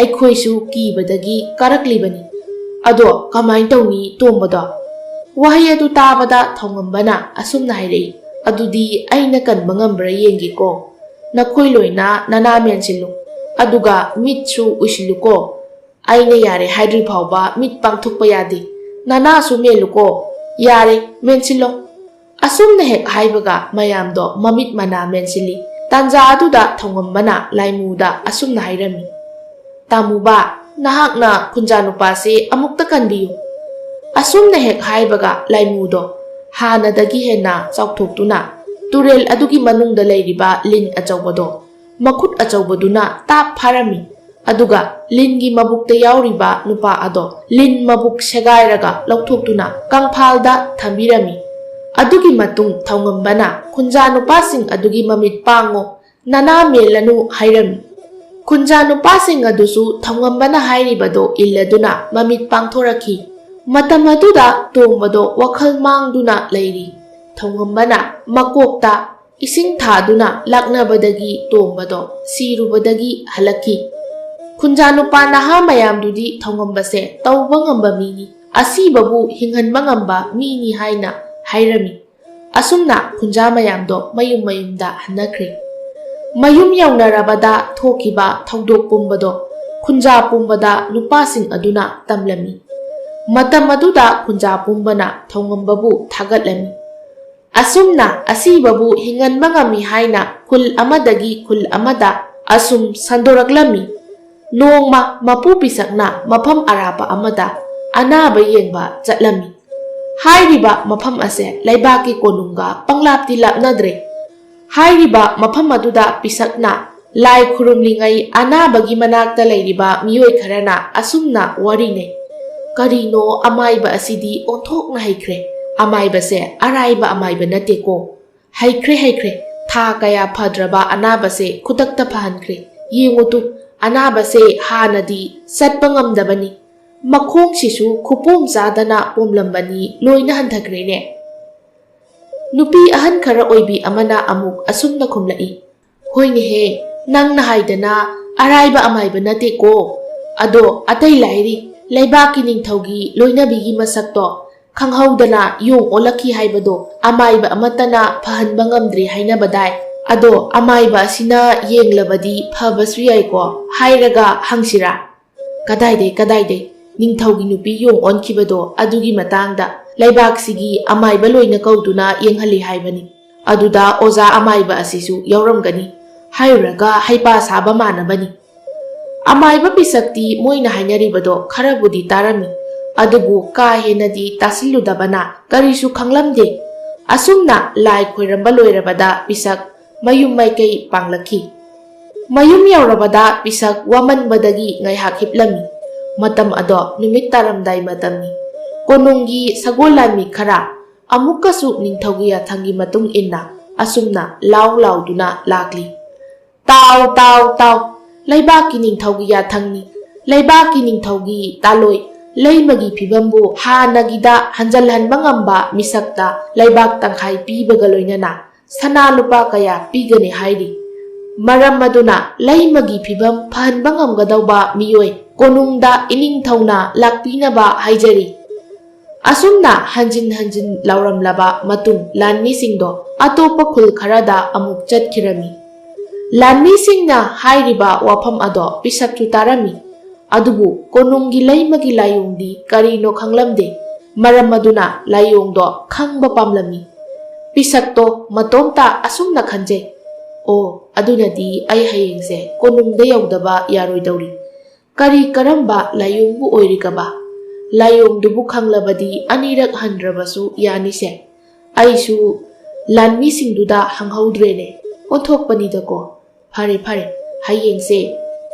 ꯑꯩꯈꯣꯏꯁꯨ ꯀꯤꯕꯗꯒꯤ ꯀꯥꯔꯛꯂꯤꯕꯅꯤ꯫ ꯑꯗꯣ ꯀꯃꯥꯏꯅ ꯇꯧꯅꯤ ꯇꯣꯝꯕꯗꯣ?" ꯋꯥꯍꯩ ꯑꯗꯨ ꯇꯥꯕꯗ ꯊꯧꯉꯝꯕꯅ ꯑꯁꯨꯝꯅ ꯍꯥꯏꯔꯛꯏ, "ꯑꯗꯨꯗꯤ ꯑꯩꯅ ꯀꯟꯕ ꯉꯝꯕ꯭ꯔꯥ ꯌꯦꯡꯒꯦꯀꯣ꯫ ꯅꯈꯣꯏ ꯂꯣꯏꯅ ꯅꯅꯥ ꯃꯦꯟꯁꯤꯜꯂꯨ, ꯑꯗꯨꯒ ꯃꯤꯠꯁꯨ ꯎꯏꯁꯤꯜꯂꯨꯀꯣ꯫ ꯑꯩꯅ ꯌꯥꯔꯦ ꯍꯥꯏꯗ꯭ꯔꯤ ꯐꯥꯎꯕ ꯃꯤꯠ ꯄꯥꯡꯊꯣꯛꯄ ꯌꯥꯗꯦ꯫ ꯅꯅꯥꯁꯨ ꯃꯦꯜꯂꯨꯀꯣ꯫ ꯌꯥꯔꯦ, ꯃꯦꯟꯁꯤꯜꯂꯣ꯫" ꯑꯁꯨꯝꯅ ꯍꯦꯛ ꯍꯥꯏꯕꯒ ꯃꯌꯥꯝꯗꯣ ꯃꯃꯤꯠ ꯃꯅꯥ ꯃꯦꯟꯁꯤꯜꯂꯤ꯫ ꯇꯥꯟꯖꯥ ꯑꯗꯨꯗ ꯊꯧꯉꯝꯕꯅ ꯂꯥꯏꯃꯨꯗ ꯑꯁꯨꯝꯅ ꯍꯥꯏꯔꯝꯃꯤ, "ꯇꯥꯃꯨꯕ, ꯅꯍꯥꯛꯅ ꯈꯨꯟꯖꯥ ꯅꯨꯄꯥꯁꯦ ꯑꯃꯨꯛꯇ ꯀꯟꯕꯤꯌꯨ꯫ ꯑꯁꯨꯝꯅ ꯍꯦꯛ ꯍꯥꯏꯕꯒ ꯂꯥꯏꯃꯨꯗꯣ ꯍꯥꯟꯅꯗꯒꯤ ꯍꯦꯟꯅ ꯆꯥꯎꯊꯣꯛꯇꯨꯅ ꯇꯨꯔꯦꯜ ꯑꯗꯨꯒꯤ ꯃꯅꯨꯡꯗ ꯂꯩꯔꯤꯕ ꯂꯤꯟ ꯑꯆꯧꯕꯗꯣ ꯃꯈꯨꯠ ꯑꯆꯧꯕꯗꯨꯅ ꯇꯥꯞ ꯐꯥꯔꯝꯃꯤ꯫ ꯑꯗꯨꯒ ꯂꯤꯟꯒꯤ ꯃꯕꯨꯛꯇ ꯌꯥꯎꯔꯤꯕ ꯅꯨꯄꯥ ꯑꯗꯣ ꯂꯤꯟ ꯃꯕꯨꯛ ꯁꯦꯒꯥꯏꯔꯒ ꯂꯧꯊꯣꯛꯇꯨꯅ ꯀꯪꯐꯥꯜꯗ ꯊꯝꯕꯤꯔꯝꯃꯤ꯫ ꯑꯗꯨꯒꯤ ꯃꯇꯨꯡ ꯊꯧꯉꯝꯕꯅ ꯈꯨꯟꯖꯥ ꯅꯨꯄꯥꯁꯤꯡ ꯑꯗꯨꯒꯤ ꯃꯃꯤꯠ ꯄꯥꯡꯉꯣ, ꯅꯅꯥ ꯃꯦꯜꯂꯅꯨ ꯍꯥꯏꯔꯝꯃꯤ꯫ ꯈꯨꯟꯖꯥ ꯅꯨꯄꯥꯁꯤꯡ ꯑꯗꯨꯁꯨ ꯊꯧꯉꯝꯕꯅ ꯍꯥꯏꯔꯤꯕꯗꯣ ꯏꯜꯂꯗꯨꯅ ꯃꯃꯤꯠ ꯄꯥꯡꯊꯣꯔꯛꯈꯤ꯫ ꯃꯇꯝ ꯑꯗꯨꯗ ꯇꯣꯝꯕꯗꯣ ꯋꯥꯈꯜ ꯃꯥꯡꯗꯨꯅ ꯂꯩꯔꯤ꯫ ꯊꯧꯉꯝꯕꯅ ꯃꯀꯣꯛꯇ ꯏꯁꯤꯡ ꯊꯥꯗꯨꯅ ꯂꯥꯛꯅꯕꯗꯒꯤ ꯇꯣꯝꯕꯗꯣ ꯁꯤꯔꯨꯕꯗꯒꯤ ꯍꯜꯂꯛꯈꯤ꯫ ꯈꯨꯟꯖꯥ ꯅꯨꯄꯥ ꯅꯍꯥ ꯃꯌꯥꯝꯗꯨꯗꯤ ꯊꯧꯉꯝꯕꯁꯦ ꯇꯧꯕ ꯉꯝꯕ ꯃꯤꯅꯤ, ꯑꯁꯤꯕꯕꯨ ꯍꯤꯡꯍꯟꯕ ꯉꯝꯕ ꯃꯤꯅꯤ ꯍꯥꯏꯅ ꯍꯥꯏꯔꯝꯃꯤ꯫ ꯑꯁꯨꯝꯅ ꯈꯨꯟꯖꯥ ꯃꯌꯥꯝꯗꯣ ꯃꯌꯨꯝ ꯃꯌꯨꯝꯗ ꯍꯟꯅꯈ꯭ꯔꯦ꯫ ꯃꯌꯨꯝ ꯌꯧꯅꯔꯕꯗ ꯊꯣꯛꯈꯤꯕ ꯊꯧꯗꯣꯛ ꯄꯨꯝꯕꯗꯣ ꯈꯨꯟꯖꯥ ꯄꯨꯝꯕꯗ ꯅꯨꯄꯥꯁꯤꯡ ꯑꯗꯨꯅ ꯇꯝꯂꯝꯃꯤ꯫ ꯃꯇꯝ ꯑꯗꯨꯗ ꯈꯨꯟꯖꯥ ꯄꯨꯝꯕꯅ ꯊꯧꯉꯝꯕꯕꯨ ꯊꯥꯒꯠꯂꯝꯃꯤ꯫ ꯑꯁꯨꯝꯅ ꯑꯁꯤꯕꯕꯨ ꯍꯤꯡꯍꯟꯕ ꯉꯝꯃꯤ ꯍꯥꯏꯅ ꯈꯨꯜ ꯑꯃꯗꯒꯤ ꯈꯨꯜ ꯑꯃꯗ ꯑꯁꯨꯝ ꯁꯟꯗꯣꯔꯛꯂꯝꯃꯤ꯫ ꯅꯣꯡꯃ ꯃꯄꯨ ꯄꯤꯁꯛꯅ ꯃꯐꯝ ꯑꯔꯥꯞꯄ ꯑꯃꯗ ꯑꯅꯥꯕ ꯌꯦꯡꯕ ꯆꯠꯂꯝꯃꯤ꯫ ꯍꯥꯏꯔꯤꯕ ꯃꯐꯝ ꯑꯁꯦ ꯂꯩꯕꯥꯛꯀꯤ ꯀꯣꯅꯨꯡꯒ ꯄꯪꯂꯥꯞꯇꯤ ꯂꯥꯞꯅꯗ꯭ꯔꯦ꯫ ꯍꯥꯏꯔꯤꯕ ꯃꯐꯝ ꯑꯗꯨꯗ ꯄꯤꯁꯛꯅ ꯂꯥꯏ ꯈꯨꯔꯨꯝꯂꯤꯉꯩ ꯑꯅꯥꯕꯒꯤ ꯃꯅꯥꯛꯇ ꯂꯩꯔꯤꯕ ꯃꯤꯑꯣꯏ ꯈꯔꯅ ꯑꯁꯨꯝꯅ ꯋꯥꯔꯤ ꯅꯩ, "ꯀꯔꯤꯅꯣ ꯑꯃꯥꯏꯕ ꯑꯁꯤꯗꯤ ꯑꯣꯟꯊꯣꯛꯅ ꯍꯩꯈ꯭ꯔꯦ꯫ ꯑꯃꯥꯏꯕꯁꯦ ꯑꯔꯥꯏꯕ ꯑꯃꯥꯏꯕ ꯅꯠꯇꯦꯀꯣ꯫ ꯍꯩꯈ꯭ꯔꯦ, ꯍꯩꯈ꯭ꯔꯦ꯫ ꯊꯥ ꯀꯌꯥ ꯐꯗ꯭ꯔꯕ ꯑꯅꯥꯕꯁꯦ ꯈꯨꯗꯛꯇ ꯐꯍꯟꯈ꯭ꯔꯦ꯫ ꯌꯦꯡꯉꯨ ꯇꯨ, ꯑꯅꯥꯕꯁꯦ ꯍꯥꯟꯅꯗꯤ ꯆꯠꯄ ꯉꯝꯗꯕꯅꯤ꯫ ꯃꯈꯣꯡꯁꯤꯁꯨ ꯈꯨꯄꯣꯝ ꯆꯥꯗꯅ ꯄꯣꯝꯂꯝꯕꯅꯤ, ꯂꯣꯏꯅ ꯍꯟꯊꯈ꯭ꯔꯦꯅꯦ꯫" ꯅꯨꯄꯤ ꯑꯍꯟ ꯈꯔ ꯑꯣꯏꯕꯤ ꯑꯃꯅ ꯑꯃꯨꯛ ꯑꯁꯨꯝꯅ ꯈꯨꯝꯂꯛꯏ, "ꯍꯣꯏꯅꯦꯍꯦ, ꯅꯪꯅ ꯍꯥꯏꯗꯅ ꯑꯔꯥꯏꯕ ꯑꯃꯥꯏꯕ ꯅꯠꯇꯦꯀꯣ꯫ ꯑꯗꯣ ꯑꯇꯩ ꯂꯥꯏꯔꯤ, ꯂꯩꯕꯥꯛꯀꯤ ꯅꯤꯡꯊꯧꯒꯤ ꯂꯣꯏꯅꯕꯤꯒꯤ ꯃꯁꯛꯇꯣ ꯈꯪꯍꯧꯗꯅ ꯌꯣꯡ ꯑꯣꯜꯂꯛꯈꯤ ꯍꯥꯏꯕꯗꯣ ꯑꯃꯥꯏꯕ ꯑꯃꯠꯇꯅ ꯐꯍꯟꯕ ꯉꯝꯗ꯭ꯔꯤ ꯍꯥꯏꯅꯕꯗꯥꯏ꯫ ꯑꯗꯣ ꯑꯃꯥꯏꯕ ꯑꯁꯤꯅ ꯌꯦꯡꯂꯕꯗꯤ ꯐꯕꯁꯨ ꯌꯥꯏꯀꯣ꯫" ꯍꯥꯏꯔꯒ ꯍꯪꯁꯤꯔꯥ? "ꯀꯗꯥꯏꯗꯩ, ꯀꯗꯥꯏꯗꯩ? ꯅꯤꯡꯊꯧꯒꯤ ꯅꯨꯄꯤ ꯌꯣꯡ ꯑꯣꯟꯈꯤꯕꯗꯣ ꯑꯗꯨꯒꯤ ꯃꯇꯥꯡꯗ ꯂꯩꯕꯥꯛꯁꯤꯒꯤ ꯑꯃꯥꯏꯕ ꯂꯣꯏꯅ ꯀꯧꯗꯨꯅ ꯌꯦꯡꯍꯜꯂꯤ ꯍꯥꯏꯕꯅꯤ꯫ ꯑꯗꯨꯗ ꯑꯣꯖꯥ ꯑꯃꯥꯏꯕ ꯑꯁꯤꯁꯨ ꯌꯥꯎꯔꯝꯒꯅꯤ꯫ ꯍꯥꯏꯔꯨꯔꯒ ꯍꯩꯄꯥ ꯁꯥꯕ ꯃꯥꯟꯅꯕꯅꯤ꯫" ꯑꯃꯥꯏꯕ ꯄꯤꯁꯛꯇꯤ ꯃꯣꯏꯅ ꯍꯥꯏꯅꯔꯤꯕꯗꯣ ꯈꯔꯕꯨꯗꯤ ꯇꯥꯔꯝꯃꯤ꯫ ꯑꯗꯨꯕꯨ ꯀꯥ ꯍꯦꯟꯅꯗꯤ ꯇꯥꯁꯤꯜꯂꯨꯗꯕꯅ ꯀꯔꯤꯁꯨ ꯈꯪꯂꯝꯗꯦ꯫ ꯑꯁꯨꯝꯅ ꯂꯥꯏ ꯈꯣꯏꯔꯝꯕ ꯂꯣꯏꯔꯕꯗ ꯄꯤꯁꯛ ꯃꯌꯨꯝ ꯃꯥꯏꯀꯩ ꯄꯥꯡꯂꯛꯈꯤ꯫ ꯃꯌꯨꯝ ꯌꯧꯔꯕꯗ ꯄꯤꯁꯛ ꯋꯥꯃꯟꯕꯗꯒꯤ ꯉꯥꯏꯍꯥꯛ ꯍꯤꯞꯂꯝꯃꯤ꯫ ꯃꯇꯝ ꯑꯗꯣ ꯅꯨꯃꯤꯠ ꯇꯥꯔꯝꯗꯥꯏ ꯃꯇꯝꯅꯤ꯫ ꯀꯣꯅꯨꯡꯒꯤ ꯁꯒꯣꯜ ꯂꯥꯟꯃꯤ ꯈꯔ ꯑꯃꯨꯛꯀꯁꯨ ꯅꯤꯡꯊꯧꯒꯤ ꯌꯥꯊꯪꯒꯤ ꯃꯇꯨꯡ ꯏꯟꯅ ꯑꯁꯨꯝꯅ ꯂꯥꯎ ꯂꯥꯎꯗꯨꯅ ꯂꯥꯛꯂꯤ꯫ "ꯇꯥꯎ, ꯇꯥꯎ, ꯇꯥꯎ! ꯂꯩꯕꯥꯛꯀꯤ ꯅꯤꯡꯊꯧꯒꯤ ꯌꯥꯊꯪꯅꯤ꯫ ꯂꯩꯕꯥꯛꯀꯤ ꯅꯤꯡꯊꯧꯒꯤ ꯇꯥꯂꯣꯏ ꯂꯩꯃꯒꯤ ꯐꯤꯕꯝꯕꯨ ꯍꯥꯟꯅꯒꯤꯗ ꯍꯟꯖꯤꯜꯍꯟꯕ ꯉꯝꯕ ꯃꯤꯁꯛꯇ ꯂꯩꯕꯥꯛ ꯇꯪꯈꯥꯏ ꯄꯤꯕꯒ ꯂꯣꯏꯅꯅ ꯁꯅꯥ ꯂꯨꯄꯥ ꯀꯌꯥ ꯄꯤꯒꯅꯤ ꯍꯥꯏꯔꯤ꯫ ꯃꯔꯝ ꯑꯗꯨꯅ ꯂꯩꯃꯒꯤ ꯐꯤꯕꯝ ꯐꯍꯟꯕ ꯉꯝꯒꯗꯧꯕ ꯃꯤꯑꯣꯏ ꯀꯣꯅꯨꯡꯗ ꯏꯅꯤꯡꯊꯧꯅ ꯂꯥꯛꯄꯤꯅꯕ ꯍꯥꯏꯖꯔꯤ"꯫ ꯑꯁꯨꯝꯅ ꯍꯟꯖꯤꯟ ꯍꯟꯖꯤꯟ ꯂꯥꯎꯔꯝꯂꯕ ꯃꯇꯨꯡ ꯂꯥꯟꯃꯤꯁꯤꯡꯗꯣ ꯑꯇꯣꯞꯄ ꯈꯨꯜ ꯈꯔꯗ ꯑꯃꯨꯛ ꯆꯠꯈꯤꯔꯝꯃꯤ꯫ ꯂꯥꯟꯃꯤꯁꯤꯡꯅ ꯍꯥꯏꯔꯤꯕ ꯋꯥꯐꯝ ꯑꯗꯣ ꯄꯤꯁꯛꯁꯨ ꯇꯥꯔꯝꯃꯤ꯫ ꯑꯗꯨꯕꯨ ꯀꯣꯅꯨꯡꯒꯤ ꯂꯩꯃꯒꯤ ꯂꯥꯏꯑꯣꯡꯗꯤ ꯀꯔꯤꯅꯣ ꯈꯪꯂꯝꯗꯦ꯫ ꯃꯔꯝ ꯑꯗꯨꯅ ꯂꯥꯏꯑꯣꯡꯗꯣ ꯈꯪꯕ ꯄꯥꯝꯂꯝꯃꯤ꯫ ꯄꯤꯁꯛꯇꯣ ꯃꯇꯣꯝꯇ ꯑꯁꯨꯝꯅ ꯈꯟꯖꯩ, "ꯑꯣ, ꯑꯗꯨꯅꯗꯤ ꯑꯩ ꯍꯌꯦꯡꯁꯦ ꯀꯣꯅꯨꯡꯗ ꯌꯧꯗꯕ ꯌꯥꯔꯣꯏꯗꯧꯔꯤ꯫ ꯀꯔꯤ ꯀꯔꯝꯕ ꯂꯥꯏꯑꯣꯡꯕꯨ ꯑꯣꯏꯔꯤꯒꯕ? ꯂꯥꯏꯑꯣꯡꯗꯨꯕꯨ ꯈꯪꯂꯕꯗꯤ ꯑꯅꯤꯔꯛ ꯍꯟꯗ꯭ꯔꯕꯁꯨ ꯌꯥꯅꯤꯁꯦ꯫ ꯑꯩꯁꯨ ꯂꯥꯟꯃꯤꯁꯤꯡꯗꯨꯗ ꯍꯪꯍꯧꯗ꯭ꯔꯦꯅꯦ꯫ ꯑꯣꯟꯊꯣꯛꯄꯅꯤꯗꯀꯣ꯫ ꯐꯔꯦ, ꯐꯔꯦ, ꯍꯌꯦꯡꯁꯦ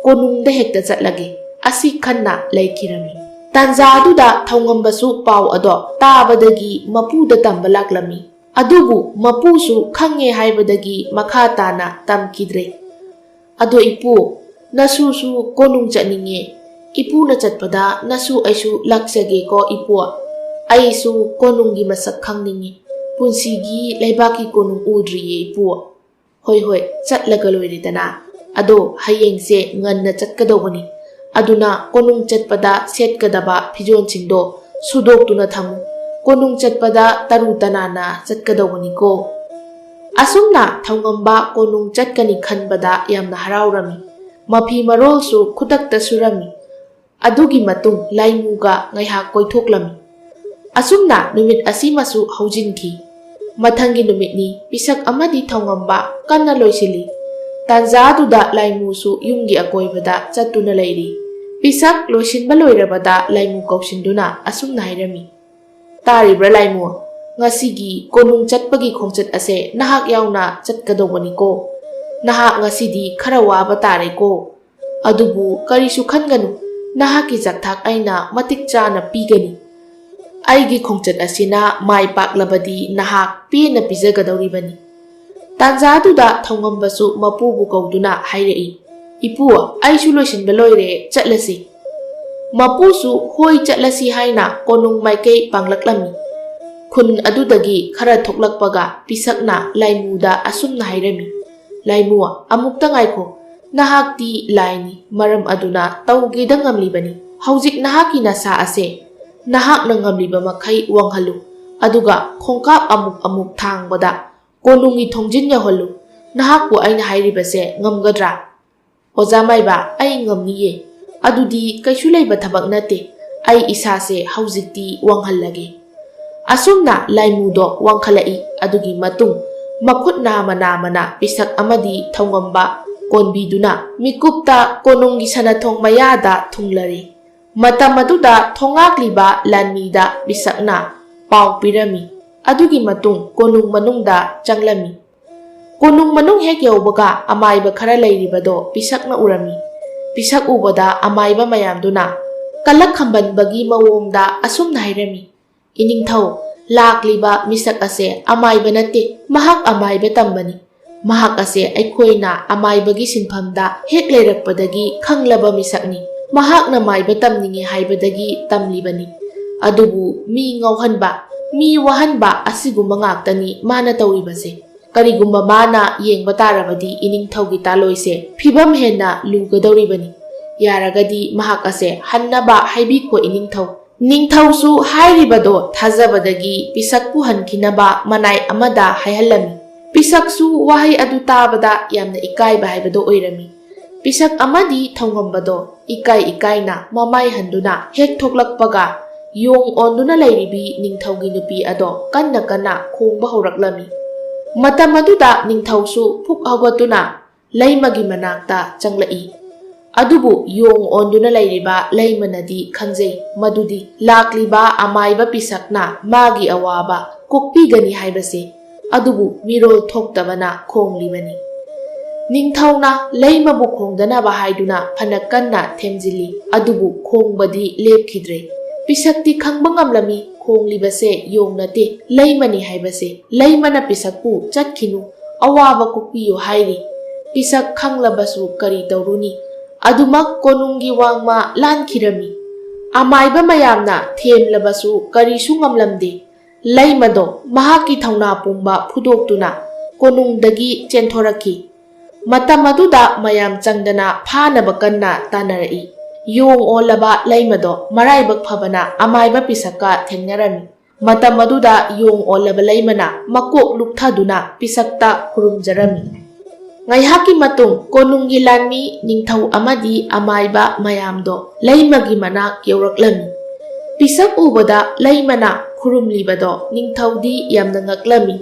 ꯀꯣꯅꯨꯡꯗ ꯍꯦꯛꯇ ꯆꯠꯂꯒꯦ"꯫ ꯑꯁꯤ ꯈꯟꯅ ꯂꯩꯈꯤꯔꯝꯃꯤ꯫ ꯇꯥꯟꯖꯥꯗꯨꯗ ꯊꯧꯉꯝꯕꯁꯨ ꯄꯥꯎ ꯑꯗꯣ ꯇꯥꯕꯗꯒꯤ ꯃꯄꯨꯗ ꯇꯝꯕ ꯂꯥꯛꯂꯝꯃꯤ꯫ ꯑꯗꯨꯕꯨ ꯃꯄꯨꯁꯨ ꯈꯪꯉꯦ ꯍꯥꯏꯕꯗꯒꯤ ꯃꯈꯥ ꯇꯥꯅ ꯇꯝꯈꯤꯗ꯭ꯔꯦ꯫ "ꯑꯗꯣ ꯏꯄꯨ, ꯅꯁꯨꯁꯨ ꯀꯣꯅꯨꯡ ꯆꯠꯅꯤꯡꯉꯦ꯫ ꯏꯄꯨꯅ ꯆꯠꯄꯗ ꯅꯁꯨ ꯑꯩꯁꯨ ꯂꯥꯛꯆꯒꯦꯀꯣ ꯏꯄꯨ꯫ ꯑꯩꯁꯨ ꯀꯣꯅꯨꯡꯒꯤ ꯃꯁꯛ ꯈꯪꯅꯤꯡꯉꯤ꯫ ꯄꯨꯟꯁꯤꯒꯤ ꯂꯩꯕꯥꯛꯀꯤ ꯀꯣꯅꯨꯡ ꯎꯗ꯭ꯔꯤꯌꯦ ꯏꯄꯨ"꯫ "ꯍꯣꯏ, ꯍꯣꯏ, ꯆꯠꯂꯒ ꯂꯣꯏꯔꯦꯗꯅ꯫ ꯑꯗꯣ ꯍꯌꯦꯡꯁꯦ ꯉꯟꯅ ꯆꯠꯀꯗꯧꯕꯅꯤ꯫ ꯑꯗꯨꯅ ꯀꯣꯅꯨꯡ ꯆꯠꯄꯗ ꯁꯦꯠꯀꯗꯕ ꯐꯤꯖꯣꯜꯁꯤꯡꯗꯣ ꯁꯨꯗꯣꯛꯇꯨꯅ ꯊꯝꯃꯨ꯫ ꯀꯣꯅꯨꯡ ꯆꯠꯄꯗ ꯇꯔꯨ ꯇꯅꯥꯟꯅ ꯆꯠꯀꯗꯧꯕꯅꯤꯀꯣ"꯫ ꯑꯁꯨꯝꯅ ꯊꯧꯉꯝꯕ ꯀꯣꯅꯨꯡ ꯆꯠꯀꯅꯤ ꯈꯟꯕꯗ ꯌꯥꯝꯅ ꯍꯔꯥꯎꯔꯝꯃꯤ꯫ ꯃꯐꯤ ꯃꯔꯣꯜꯁꯨ ꯈꯨꯗꯛꯇ ꯁꯨꯔꯝꯃꯤ꯫ ꯑꯗꯨꯒꯤ ꯃꯇꯨꯡ ꯂꯥꯏꯃꯨꯒ ꯉꯥꯏꯍꯥꯛ ꯀꯣꯏꯊꯣꯛꯂꯝꯃꯤ꯫ ꯑꯁꯨꯝꯅ ꯅꯨꯃꯤꯠ ꯑꯁꯤꯃꯁꯨ ꯍꯧꯖꯤꯟꯈꯤ꯫ ꯃꯊꯪꯒꯤ ꯅꯨꯃꯤꯠꯅꯤ꯫ ꯄꯤꯁꯛ ꯑꯃꯗꯤ ꯊꯧꯉꯝꯕ ꯀꯟꯅ ꯂꯣꯏꯁꯤꯜꯂꯤ꯫ ꯇꯥꯟꯖꯥꯗꯨꯗ ꯂꯥꯏꯃꯨꯁꯨ ꯌꯨꯝꯒꯤ ꯑꯀꯣꯏꯕꯗ ꯆꯠꯇꯨꯅ ꯂꯩꯔꯤ꯫ ꯄꯤꯁꯛ ꯂꯣꯏꯁꯤꯟꯕ ꯂꯣꯏꯔꯕꯗ ꯂꯥꯏꯃꯨ ꯀꯧꯁꯤꯟꯗꯨꯅ ꯑꯁꯨꯝꯅ ꯍꯥꯏꯔꯝꯃꯤ, "ꯇꯥꯔꯤꯕ꯭ꯔꯥ ꯂꯥꯏꯃꯨ? ꯉꯁꯤꯒꯤ ꯀꯣꯅꯨꯡ ꯆꯠꯄꯒꯤ ꯈꯣꯡꯆꯠ ꯑꯁꯦ ꯅꯍꯥꯛ ꯌꯥꯎꯅ ꯆꯠꯀꯗꯧꯕꯅꯤꯀꯣ꯫ ꯅꯍꯥꯛ ꯉꯁꯤꯗꯤ ꯈꯔ ꯋꯥꯕ ꯇꯥꯔꯦꯀꯣ꯫ ꯑꯗꯨꯕꯨ ꯀꯔꯤꯁꯨ ꯈꯟꯒꯅꯨ, ꯅꯍꯥꯛꯀꯤ ꯆꯥꯛꯊꯥꯛ ꯑꯩꯅ ꯃꯇꯤꯛ ꯆꯥꯅ ꯄꯤꯒꯅꯤ꯫ ꯑꯩꯒꯤ ꯈꯣꯡꯆꯠ ꯑꯁꯤꯅ ꯃꯥꯏ ꯄꯥꯛꯂꯕꯗꯤ ꯅꯍꯥꯛ ꯄꯦꯟꯅ ꯄꯤꯖꯒꯗꯧꯔꯤꯕꯅꯤ"꯫ ꯇꯥꯟꯖꯥꯗꯨꯗ ꯊꯧꯉꯝꯕꯁꯨ ꯃꯄꯨꯕꯨ ꯀꯧꯗꯨꯅ ꯍꯥꯏꯔꯛꯏ, "ꯏꯄꯨ, ꯑꯩꯁꯨ ꯂꯣꯏꯁꯤꯟꯕ ꯂꯣꯏꯔꯦ, ꯆꯠꯂꯁꯤ"꯫ ꯃꯄꯨꯁꯨ "ꯍꯣꯏ, ꯆꯠꯂꯁꯤ" ꯍꯥꯏꯅ ꯀꯣꯅꯨꯡ ꯃꯥꯏꯀꯩ ꯄꯥꯡꯂꯛꯂꯝꯃꯤ꯫ ꯈꯨꯟ ꯑꯗꯨꯗꯒꯤ ꯈꯔ ꯊꯣꯛꯂꯛꯄꯒ ꯄꯤꯁꯛꯅ ꯂꯥꯏꯃꯨꯗ ꯑꯁꯨꯝꯅ ꯍꯥꯏꯔꯝꯃꯤ, "ꯂꯥꯏꯃꯨ, ꯑꯃꯨꯛꯇ ꯉꯥꯏꯈꯣ꯫ ꯅꯍꯥꯛꯇꯤ ꯂꯥꯏꯅꯤ, ꯃꯔꯝ ꯑꯗꯨꯅ ꯇꯧꯒꯦꯗ ꯉꯝꯂꯤꯕꯅꯤ꯫ ꯍꯧꯖꯤꯛ ꯅꯍꯥꯛꯀꯤ ꯅꯁꯥ ꯑꯁꯦ ꯅꯍꯥꯛꯅ ꯉꯝꯂꯤꯕ ꯃꯈꯩ ꯋꯥꯡꯍꯜꯂꯨ, ꯑꯗꯨꯒ ꯈꯣꯡꯀꯥꯞ ꯑꯃꯨꯛ ꯑꯃꯨꯛ ꯊꯥꯡꯕꯗ ꯀꯣꯅꯨꯡꯒꯤ ꯊꯣꯡꯖꯤꯟ ꯌꯧꯍꯜꯂꯨ꯫ ꯅꯍꯥꯛꯄꯨ ꯑꯩꯅ ꯍꯥꯏꯔꯤꯕꯁꯦ ꯉꯝꯒꯗ꯭ꯔꯥ?" "ꯑꯣꯖꯥ ꯃꯥꯏꯕ, ꯑꯩ ꯉꯝꯅꯤꯌꯦ꯫ ꯑꯗꯨꯗꯤ ꯀꯩꯁꯨ ꯂꯩꯕ ꯊꯕꯛ ꯅꯠꯇꯦ꯫ ꯑꯩ ꯏꯁꯥꯁꯦ ꯍꯧꯖꯤꯛꯇꯤ ꯋꯥꯡꯍꯜꯂꯒꯦ"꯫ ꯑꯁꯨꯝꯅ ꯂꯥꯏꯃꯨꯗꯣ ꯋꯥꯡꯈꯠꯂꯛꯏ꯫ ꯑꯗꯨꯒꯤ ꯃꯇꯨꯡ ꯃꯈꯨꯠ ꯅꯥꯃ ꯅꯥꯃꯅ ꯄꯤꯁꯛ ꯑꯃꯗꯤ ꯊꯧꯉꯝꯕ ꯀꯣꯟꯕꯤꯗꯨꯅ ꯃꯤꯀꯨꯞꯇ ꯀꯣꯅꯨꯡꯒꯤ ꯁꯅꯥꯊꯣꯡ ꯃꯌꯥꯗ ꯊꯨꯡꯂꯔꯦ꯫ ꯃꯇꯝ ꯑꯗꯨꯗ ꯊꯣꯉꯥꯛꯂꯤꯕ ꯂꯥꯟꯃꯤꯗ ꯄꯤꯁꯛꯅ ꯄꯥꯎ ꯄꯤꯔꯝꯃꯤ꯫ ꯑꯗꯨꯒꯤ ꯃꯇꯨꯡ ꯀꯣꯅꯨꯡ ꯃꯅꯨꯡꯗ ꯆꯪꯂꯝꯃꯤ꯫ ꯀꯣꯅꯨꯡ ꯃꯅꯨꯡ ꯍꯦꯛ ꯌꯧꯕꯒ ꯑꯃꯥꯏꯕ ꯈꯔ ꯂꯩꯔꯤꯕꯗꯣ ꯄꯤꯁꯛꯅ ꯎꯔꯝꯃꯤ꯫ ꯄꯤꯁꯛ ꯎꯕꯗ ꯑꯃꯥꯏꯕ ꯃꯌꯥꯝꯗꯨꯅ ꯀꯂꯛ ꯈꯝꯕꯟꯕꯒꯤ ꯃꯑꯣꯡꯗ ꯑꯁꯨꯝꯅ ꯍꯥꯏꯔꯝꯃꯤ, "ꯏꯅꯤꯡꯊꯧ, ꯂꯥꯛꯂꯤꯕ ꯃꯤꯁꯛ ꯑꯁꯦ ꯑꯃꯥꯏꯕ ꯅꯠꯇꯦ, ꯃꯍꯥꯛ ꯑꯃꯥꯏꯕ ꯇꯝꯕꯅꯤ꯫ ꯃꯍꯥꯛ ꯑꯁꯦ ꯑꯩꯈꯣꯏꯅ ꯑꯃꯥꯏꯕꯒꯤ ꯁꯤꯟꯐꯝꯗ ꯍꯦꯛ ꯂꯩꯔꯛꯄꯗꯒꯤ ꯈꯪꯂꯕ ꯃꯤꯁꯛꯅꯤ꯫ ꯃꯍꯥꯛꯅ ꯃꯥꯏꯕ ꯇꯝꯅꯤꯡꯉꯦ ꯍꯥꯏꯕꯗꯒꯤ ꯇꯝꯂꯤꯕꯅꯤ꯫ ꯑꯗꯨꯕꯨ ꯃꯤ ꯉꯥꯎꯍꯟꯕ, ꯃꯤ ꯋꯥꯍꯟꯕ ꯑꯁꯤꯒꯨꯝꯕ ꯉꯥꯛꯇꯅꯤ ꯃꯥꯅ ꯇꯧꯔꯤꯕꯁꯦ꯫ ꯀꯔꯤꯒꯨꯝꯕ ꯃꯥꯅ ꯌꯦꯡꯕ ꯇꯥꯔꯕꯗꯤ ꯏꯅꯤꯡꯊꯧꯒꯤ ꯇꯥꯂꯣꯏꯁꯦ ꯐꯤꯕꯝ ꯍꯦꯟꯅ ꯂꯨꯒꯗꯧꯔꯤꯕꯅꯤ꯫ ꯌꯥꯔꯒꯗꯤ ꯃꯍꯥꯛ ꯑꯁꯦ ꯍꯟꯅꯕ ꯍꯥꯏꯕꯤꯈꯣ ꯏꯅꯤꯡꯊꯧ"꯫ ꯅꯤꯡꯊꯧꯁꯨ ꯍꯥꯏꯔꯤꯕꯗꯣ ꯊꯥꯖꯕꯗꯒꯤ ꯄꯤꯁꯛꯄꯨ ꯍꯟꯈꯤꯅꯕ ꯃꯅꯥꯏ ꯑꯃꯗ ꯍꯥꯏꯍꯜꯂꯝꯃꯤ꯫ ꯄꯤꯁꯛꯁꯨ ꯋꯥꯍꯩ ꯑꯗꯨ ꯇꯥꯕꯗ ꯌꯥꯝꯅ ꯏꯀꯥꯏꯕ ꯍꯥꯏꯕꯗꯣ ꯑꯣꯏꯔꯝꯃꯤ꯫ ꯄꯤꯁꯛ ꯑꯃꯗꯤ ꯊꯧꯉꯝꯕꯗꯣ ꯏꯀꯥꯏ ꯏꯀꯥꯏꯅ ꯃꯃꯥꯏ ꯍꯟꯗꯨꯅ ꯍꯦꯛ ꯊꯣꯛꯂꯛꯄꯒ, ꯌꯣꯡ ꯑꯣꯟꯗꯨꯅ ꯂꯩꯔꯤꯕꯤ ꯅꯤꯡꯊꯧꯒꯤ ꯅꯨꯄꯤ ꯑꯗꯣ ꯀꯟꯅ ꯀꯟꯅ ꯈꯣꯡꯕ ꯍꯧꯔꯛꯂꯝꯃꯤ꯫ ꯃꯇꯝ ꯑꯗꯨꯗ ꯅꯤꯡꯊꯧꯁꯨ ꯐꯨꯛ ꯍꯧꯒꯠꯇꯨꯅ ꯂꯩꯃꯒꯤ ꯃꯅꯥꯛꯇ ꯆꯪꯂꯛꯏ꯫ ꯑꯗꯨꯕꯨ ꯌꯣꯡ ꯑꯣꯟꯗꯨꯅ ꯂꯩꯔꯤꯕ ꯂꯩꯃꯅꯗꯤ ꯈꯪꯖꯩ ꯃꯗꯨꯗꯤ ꯂꯥꯛꯂꯤꯕ ꯑꯃꯥꯏꯕ ꯄꯤꯁꯛꯅ ꯃꯥꯒꯤ ꯑꯋꯥꯕ ꯀꯣꯛꯄꯤꯒꯅꯤ ꯍꯥꯏꯕꯁꯦ꯫ ꯑꯗꯨꯕꯨ ꯃꯤꯔꯣꯜ ꯊꯣꯛꯇꯕꯅ ꯈꯣꯡꯂꯤꯕꯅꯤ꯫ ꯅꯤꯡꯊꯧꯅ ꯂꯩꯃꯕꯨ ꯈꯣꯡꯗꯅꯕ ꯍꯥꯏꯗꯨꯅ ꯐꯅ ꯀꯟꯅ ꯊꯦꯝꯖꯤꯜꯂꯤ, ꯑꯗꯨꯕꯨ ꯈꯣꯡꯕꯗꯤ ꯂꯦꯞꯈꯤꯗ꯭ꯔꯦ꯫ ꯄꯤꯁꯛꯇꯤ ꯈꯪꯕ ꯉꯝꯂꯝꯃꯤ ꯈꯣꯡꯂꯤꯕꯁꯦ ꯌꯣꯡ ꯅꯠꯇꯦ, ꯂꯩꯃꯅꯤ ꯍꯥꯏꯕꯁꯦ꯫ ꯂꯩꯃꯅ ꯄꯤꯁꯛꯄꯨ "ꯆꯠꯈꯤꯅꯨ, ꯑꯋꯥꯕ ꯀꯣꯛꯄꯤꯌꯨ" ꯍꯥꯏꯔꯤ꯫ ꯄꯤꯁꯛ ꯈꯪꯂꯕꯁꯨ ꯀꯔꯤ ꯇꯧꯔꯨꯅꯤ? ꯑꯗꯨꯃꯛ ꯀꯣꯅꯨꯡꯒꯤ ꯋꯥꯡꯃ ꯂꯥꯟꯈꯤꯔꯝꯃꯤ꯫ ꯑꯃꯥꯏꯕ ꯃꯌꯥꯝꯅ ꯊꯦꯝꯂꯕꯁꯨ ꯀꯔꯤꯁꯨ ꯉꯝꯂꯝꯗꯦ꯫ ꯂꯩꯃꯗꯣ ꯃꯍꯥꯛꯀꯤ ꯊꯧꯅꯥ ꯄꯨꯝꯕ ꯐꯨꯗꯣꯛꯇꯨꯅ ꯀꯣꯅꯨꯡꯗꯒꯤ ꯆꯦꯟꯊꯣꯔꯛꯈꯤ꯫ ꯃꯇꯝ ꯑꯗꯨꯗ ꯃꯌꯥꯝ ꯆꯪꯗꯅ ꯐꯥꯅꯕ ꯀꯟꯅ ꯇꯥꯟꯅꯔꯛꯏ꯫ ꯌꯣꯡ ꯑꯣꯜꯂꯕ ꯂꯩꯃꯗꯣ ꯃꯔꯥꯏꯕꯛ ꯐꯕꯅ ꯑꯃꯥꯏꯕ ꯄꯤꯁꯛꯀ ꯊꯦꯡꯅꯔꯝꯃꯤ꯫ ꯃꯇꯝ ꯑꯗꯨꯗ ꯌꯣꯡ ꯑꯣꯜꯂꯕ ꯂꯩꯃꯅ ꯃꯀꯣꯛ ꯂꯨꯛꯊꯗꯨꯅ ꯄꯤꯁꯛꯇ ꯈꯨꯔꯨꯝꯖꯔꯝꯃꯤ꯫ ꯉꯥꯏꯍꯥꯛꯀꯤ ꯃꯇꯨꯡ ꯀꯣꯅꯨꯡꯒꯤ ꯂꯥꯟꯃꯤ ꯅꯤꯡꯊꯧ ꯑꯃꯗꯤ ꯑꯃꯥꯏꯕ ꯃꯌꯥꯝꯗꯣ ꯂꯩꯃꯒꯤ ꯃꯅꯥꯛ ꯌꯧꯔꯛꯂꯝꯃꯤ꯫ ꯄꯤꯁꯛ ꯎꯕꯗ ꯂꯩꯃꯅ ꯈꯨꯔꯨꯝꯂꯤꯕꯗꯣ ꯅꯤꯡꯊꯧꯗꯤ ꯌꯥꯝꯅ ꯉꯛꯂꯝꯃꯤ꯫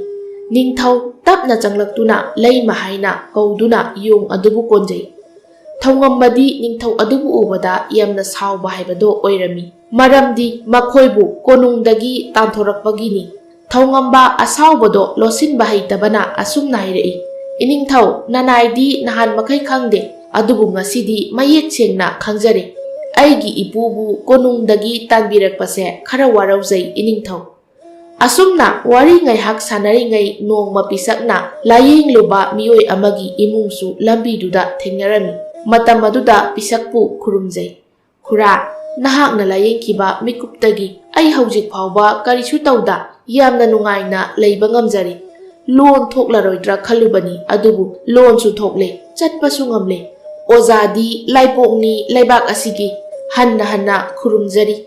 ꯅꯤꯡꯊꯧ ꯇꯞꯅ ꯆꯪꯂꯛꯇꯨꯅ ꯂꯩꯃ ꯍꯥꯏꯅ ꯀꯧꯗꯨꯅ ꯌꯣꯡ ꯑꯗꯨꯕꯨ ꯀꯣꯟꯖꯩ꯫ ꯊꯧꯉꯝꯕꯗꯤ ꯅꯤꯡꯊꯧ ꯑꯗꯨꯕꯨ ꯎꯕꯗ ꯌꯥꯝꯅ ꯁꯥꯎꯕ ꯍꯥꯏꯕꯗꯣ ꯑꯣꯏꯔꯝꯃꯤ꯫ ꯃꯔꯝꯗꯤ ꯃꯈꯣꯏꯕꯨ ꯀꯣꯅꯨꯡꯗꯒꯤ ꯇꯥꯟꯊꯣꯔꯛꯄꯒꯤꯅꯤ꯫ ꯊꯧꯉꯝꯕ ꯑꯁꯥꯎꯕꯗꯣ ꯂꯣꯠꯁꯤꯟꯕ ꯍꯩꯇꯕꯅ ꯑꯁꯨꯝꯅ ꯍꯥꯏꯔꯛꯏ, "ꯏꯅꯤꯡꯊꯧ, ꯅꯅꯥꯏꯗꯤ ꯅꯍꯥꯟ ꯃꯈꯩ ꯈꯪꯗꯦ, ꯑꯗꯨꯕꯨ ꯉꯁꯤꯗꯤ ꯃꯌꯦꯛ ꯁꯦꯡꯅ ꯈꯪꯖꯔꯦ꯫ ꯑꯩꯒꯤ ꯏꯄꯨꯕꯨ ꯀꯣꯅꯨꯡꯗꯒꯤ ꯇꯥꯟꯕꯤꯔꯛꯄꯁꯦ ꯈꯔ ꯋꯥꯔꯧꯖꯩ, ꯏꯅꯤꯡꯊꯧ"꯫ ꯑꯁꯨꯝꯅ ꯋꯥꯔꯤ ꯉꯥꯏꯍꯥꯛ ꯁꯥꯟꯅꯔꯤꯉꯩ ꯅꯣꯡꯃ ꯄꯤꯁꯛꯅ ꯂꯥꯌꯦꯡꯂꯨꯕ ꯃꯤꯑꯣꯏ ꯑꯃꯒꯤ ꯏꯃꯨꯡꯁꯨ ꯂꯝꯕꯤꯗꯨꯗ ꯊꯦꯡꯅꯔꯝꯃꯤ꯫ ꯃꯇꯝ ꯑꯗꯨꯗ ꯄꯤꯁꯛꯄꯨ ꯈꯨꯔꯨꯝꯖꯩ꯫ "ꯈꯨꯔꯥ, ꯅꯍꯥꯛꯅ ꯂꯥꯌꯦꯡꯈꯤꯕ ꯃꯤꯀꯨꯞꯇꯒꯤ ꯑꯩ ꯍꯧꯖꯤꯛ ꯐꯥꯎꯕ ꯀꯔꯤꯁꯨ ꯇꯧꯗ ꯌꯥꯝꯅ ꯅꯨꯡꯉꯥꯏꯅ ꯂꯩꯕ ꯉꯝꯖꯔꯤ꯫ ꯂꯣꯟ ꯊꯣꯛꯂꯔꯣꯏꯗ꯭ꯔꯥ ꯈꯜꯂꯨꯕꯅꯤ, ꯑꯗꯨꯕꯨ ꯂꯣꯟꯁꯨ ꯊꯣꯛꯂꯦ, ꯆꯠꯄꯁꯨ ꯉꯝꯂꯦ꯫ ꯑꯣꯖꯥꯗꯤ ꯂꯥꯏꯄꯣꯛꯅꯤ ꯂꯩꯕꯥꯛ ꯑꯁꯤꯒꯤ"꯫ ꯍꯟꯅ ꯍꯟꯅ ꯈꯨꯔꯨꯝꯖꯔꯤ꯫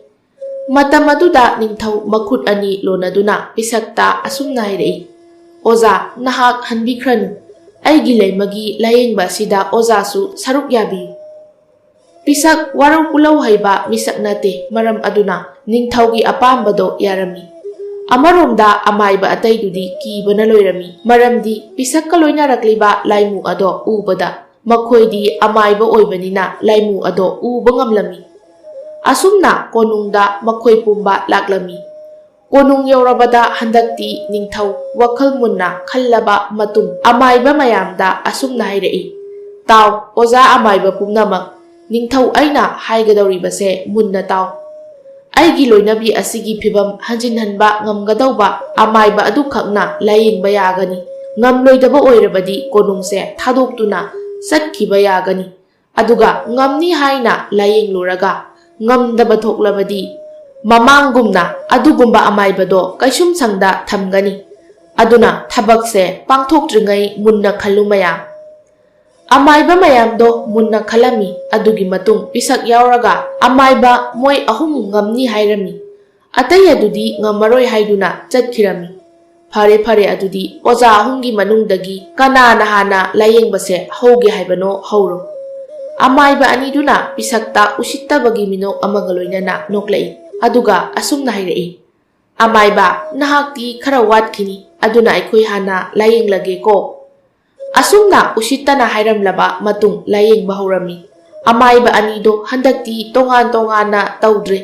ꯃꯇꯝ ꯑꯗꯨꯗ ꯅꯤꯡꯊꯧ ꯃꯈꯨꯠ ꯑꯅꯤ ꯂꯣꯟꯅꯗꯨꯅ ꯄꯤꯁꯛꯇ ꯑꯁꯨꯝꯅ ꯍꯥꯏꯔꯛꯏ, "ꯑꯣꯖꯥ, ꯅꯍꯥꯛ ꯍꯟꯕꯤꯈ꯭ꯔꯅꯨ꯫ ꯑꯩꯒꯤ ꯂꯩꯃꯒꯤ ꯂꯥꯌꯦꯡꯕ ꯑꯁꯤꯗ ꯑꯣꯖꯥꯁꯨ ꯁꯔꯨꯛ ꯌꯥꯕꯤꯌꯨ"꯫ ꯄꯤꯁꯛ ꯋꯥꯔꯧ ꯄꯨꯂꯧ ꯍꯩꯕ ꯃꯤꯁꯛ ꯅꯠꯇꯦ, ꯃꯔꯝ ꯑꯗꯨꯅ ꯅꯤꯡꯊꯧꯒꯤ ꯑꯄꯥꯝꯕꯗꯣ ꯌꯥꯔꯝꯃꯤ꯫ ꯑꯃꯔꯣꯝꯗ ꯑꯃꯥꯏꯕ ꯑꯇꯩꯗꯨꯗꯤ ꯀꯤꯕꯅ ꯂꯣꯏꯔꯝꯃꯤ, ꯃꯔꯝꯗꯤ ꯄꯤꯁꯛꯀ ꯂꯣꯏꯅꯔꯛꯂꯤꯕ ꯂꯥꯏꯃꯨ ꯑꯗꯣ ꯎꯕꯗ ꯃꯈꯣꯏꯗꯤ ꯑꯃꯥꯏꯕ ꯑꯣꯏꯕꯅꯤꯅ ꯂꯥꯏꯃꯨ ꯑꯗꯣ ꯎꯕ ꯉꯝꯂꯝꯃꯤ꯫ ꯑꯁꯨꯝꯅ ꯀꯣꯅꯨꯡꯗ ꯃꯈꯣꯏ ꯄꯨꯝꯕ ꯂꯥꯛꯂꯝꯃꯤ꯫ ꯀꯣꯅꯨꯡ ꯌꯧꯔꯕꯗ ꯍꯟꯗꯛꯇꯤ ꯅꯤꯡꯊꯧ ꯋꯥꯈꯜ ꯃꯨꯟꯅ ꯈꯜꯂꯕ ꯃꯇꯨꯡ ꯑꯃꯥꯏꯕ ꯃꯌꯥꯝꯗ ꯑꯁꯨꯝꯅ ꯍꯥꯏꯔꯛꯏ, "ꯇꯥꯎ, ꯑꯣꯖꯥ ꯑꯃꯥꯏꯕ ꯄꯨꯝꯅꯃꯛ, ꯅꯤꯡꯊꯧ ꯑꯩꯅ ꯍꯥꯏꯒꯗꯧꯔꯤꯕꯁꯦ ꯃꯨꯟꯅ ꯇꯥꯎ꯫ ꯑꯩꯒꯤ ꯂꯣꯏꯅꯕꯤ ꯑꯁꯤꯒꯤ ꯐꯤꯚꯝ ꯍꯟꯖꯤꯟꯍꯟꯕ ꯉꯝꯒꯗꯧꯕ ꯑꯃꯥꯏꯕ ꯑꯗꯨꯈꯛꯅ ꯂꯥꯌꯦꯡꯕ ꯌꯥꯒꯅꯤ꯫ ꯉꯝꯂꯣꯏꯗꯕ ꯑꯣꯏꯔꯕꯗꯤ ꯀꯣꯅꯨꯡꯁꯦ ꯊꯥꯗꯣꯛꯇꯨꯅ ꯆꯠꯈꯤꯕ ꯌꯥꯒꯅꯤ꯫ ꯑꯗꯨꯒ ꯉꯝꯅꯤ ꯍꯥꯏꯅ ꯂꯥꯌꯦꯡꯂꯨꯔꯒ ꯉꯝꯗꯕ ꯊꯣꯛꯂꯕꯗꯤ ꯃꯃꯥꯡꯒꯨꯝꯅ ꯑꯗꯨꯒꯨꯝꯕ ꯑꯃꯥꯏꯕꯗꯣ ꯀꯩꯁꯨꯝꯁꯪꯗ ꯊꯝꯒꯅꯤ꯫ ꯑꯗꯨꯅ ꯊꯕꯛꯁꯦ ꯄꯥꯡꯊꯣꯛꯇ꯭ꯔꯤꯉꯩ ꯃꯨꯟꯅ ꯈꯜꯂꯨ ꯃꯌꯥꯝ꯫" ꯑꯃꯥꯏꯕ ꯃꯌꯥꯝꯗꯣ ꯃꯨꯟꯅ ꯈꯜꯂꯝꯃꯤ꯫ ꯑꯗꯨꯒꯤ ꯃꯇꯨꯡ ꯄꯤꯁꯛ ꯌꯥꯎꯔꯒ ꯑꯃꯥꯏꯕ ꯃꯣꯏ ꯑꯍꯨꯝ ꯉꯝꯅꯤ ꯍꯥꯏꯔꯝꯃꯤ꯫ ꯑꯇꯩ ꯑꯗꯨꯗꯤ ꯉꯝꯃꯔꯣꯏ ꯍꯥꯏꯗꯨꯅ ꯆꯠꯈꯤꯔꯝꯃꯤ꯫ "ꯐꯔꯦ, ꯐꯔꯦ, ꯑꯗꯨꯗꯤ ꯑꯣꯖꯥ ꯑꯍꯨꯝꯒꯤ ꯃꯅꯨꯡꯗꯒꯤ ꯀꯅꯥꯅ ꯍꯥꯟꯅ ꯂꯥꯌꯦꯡꯕꯁꯦ ꯍꯧꯒꯦ ꯍꯥꯏꯕꯅꯣ ꯍꯧꯔꯣ꯫" ꯑꯃꯥꯏꯕ ꯑꯅꯤꯗꯨꯅ ꯄꯤꯁꯛꯇ ꯎꯁꯤꯠꯇꯕꯒꯤ ꯃꯤꯅꯣꯛ ꯑꯃꯒ ꯂꯣꯏꯅꯅ ꯅꯣꯛꯂꯛꯏ꯫ ꯑꯗꯨꯒ ꯑꯁꯨꯝꯅ ꯍꯥꯏꯔꯛꯏ, "ꯑꯃꯥꯏꯕ, ꯅꯍꯥꯛꯇꯤ ꯈꯔ ꯋꯥꯠꯈꯤꯅꯤ, ꯑꯗꯨꯅ ꯑꯩꯈꯣꯏ ꯍꯥꯟꯅ ꯂꯥꯌꯦꯡꯂꯒꯦꯀꯣ꯫" ꯑꯁꯨꯝꯅ ꯎꯁꯤꯠꯇꯅ ꯍꯥꯏꯔꯝꯂꯕ ꯃꯇꯨꯡ ꯂꯥꯌꯦꯡꯕ ꯍꯧꯔꯝꯃꯤ꯫ ꯑꯃꯥꯏꯕ ꯑꯅꯤꯗꯣ ꯍꯟꯗꯛꯇꯤ ꯇꯣꯉꯥꯟ ꯇꯣꯉꯥꯟꯅ ꯇꯧꯗ꯭ꯔꯦ꯫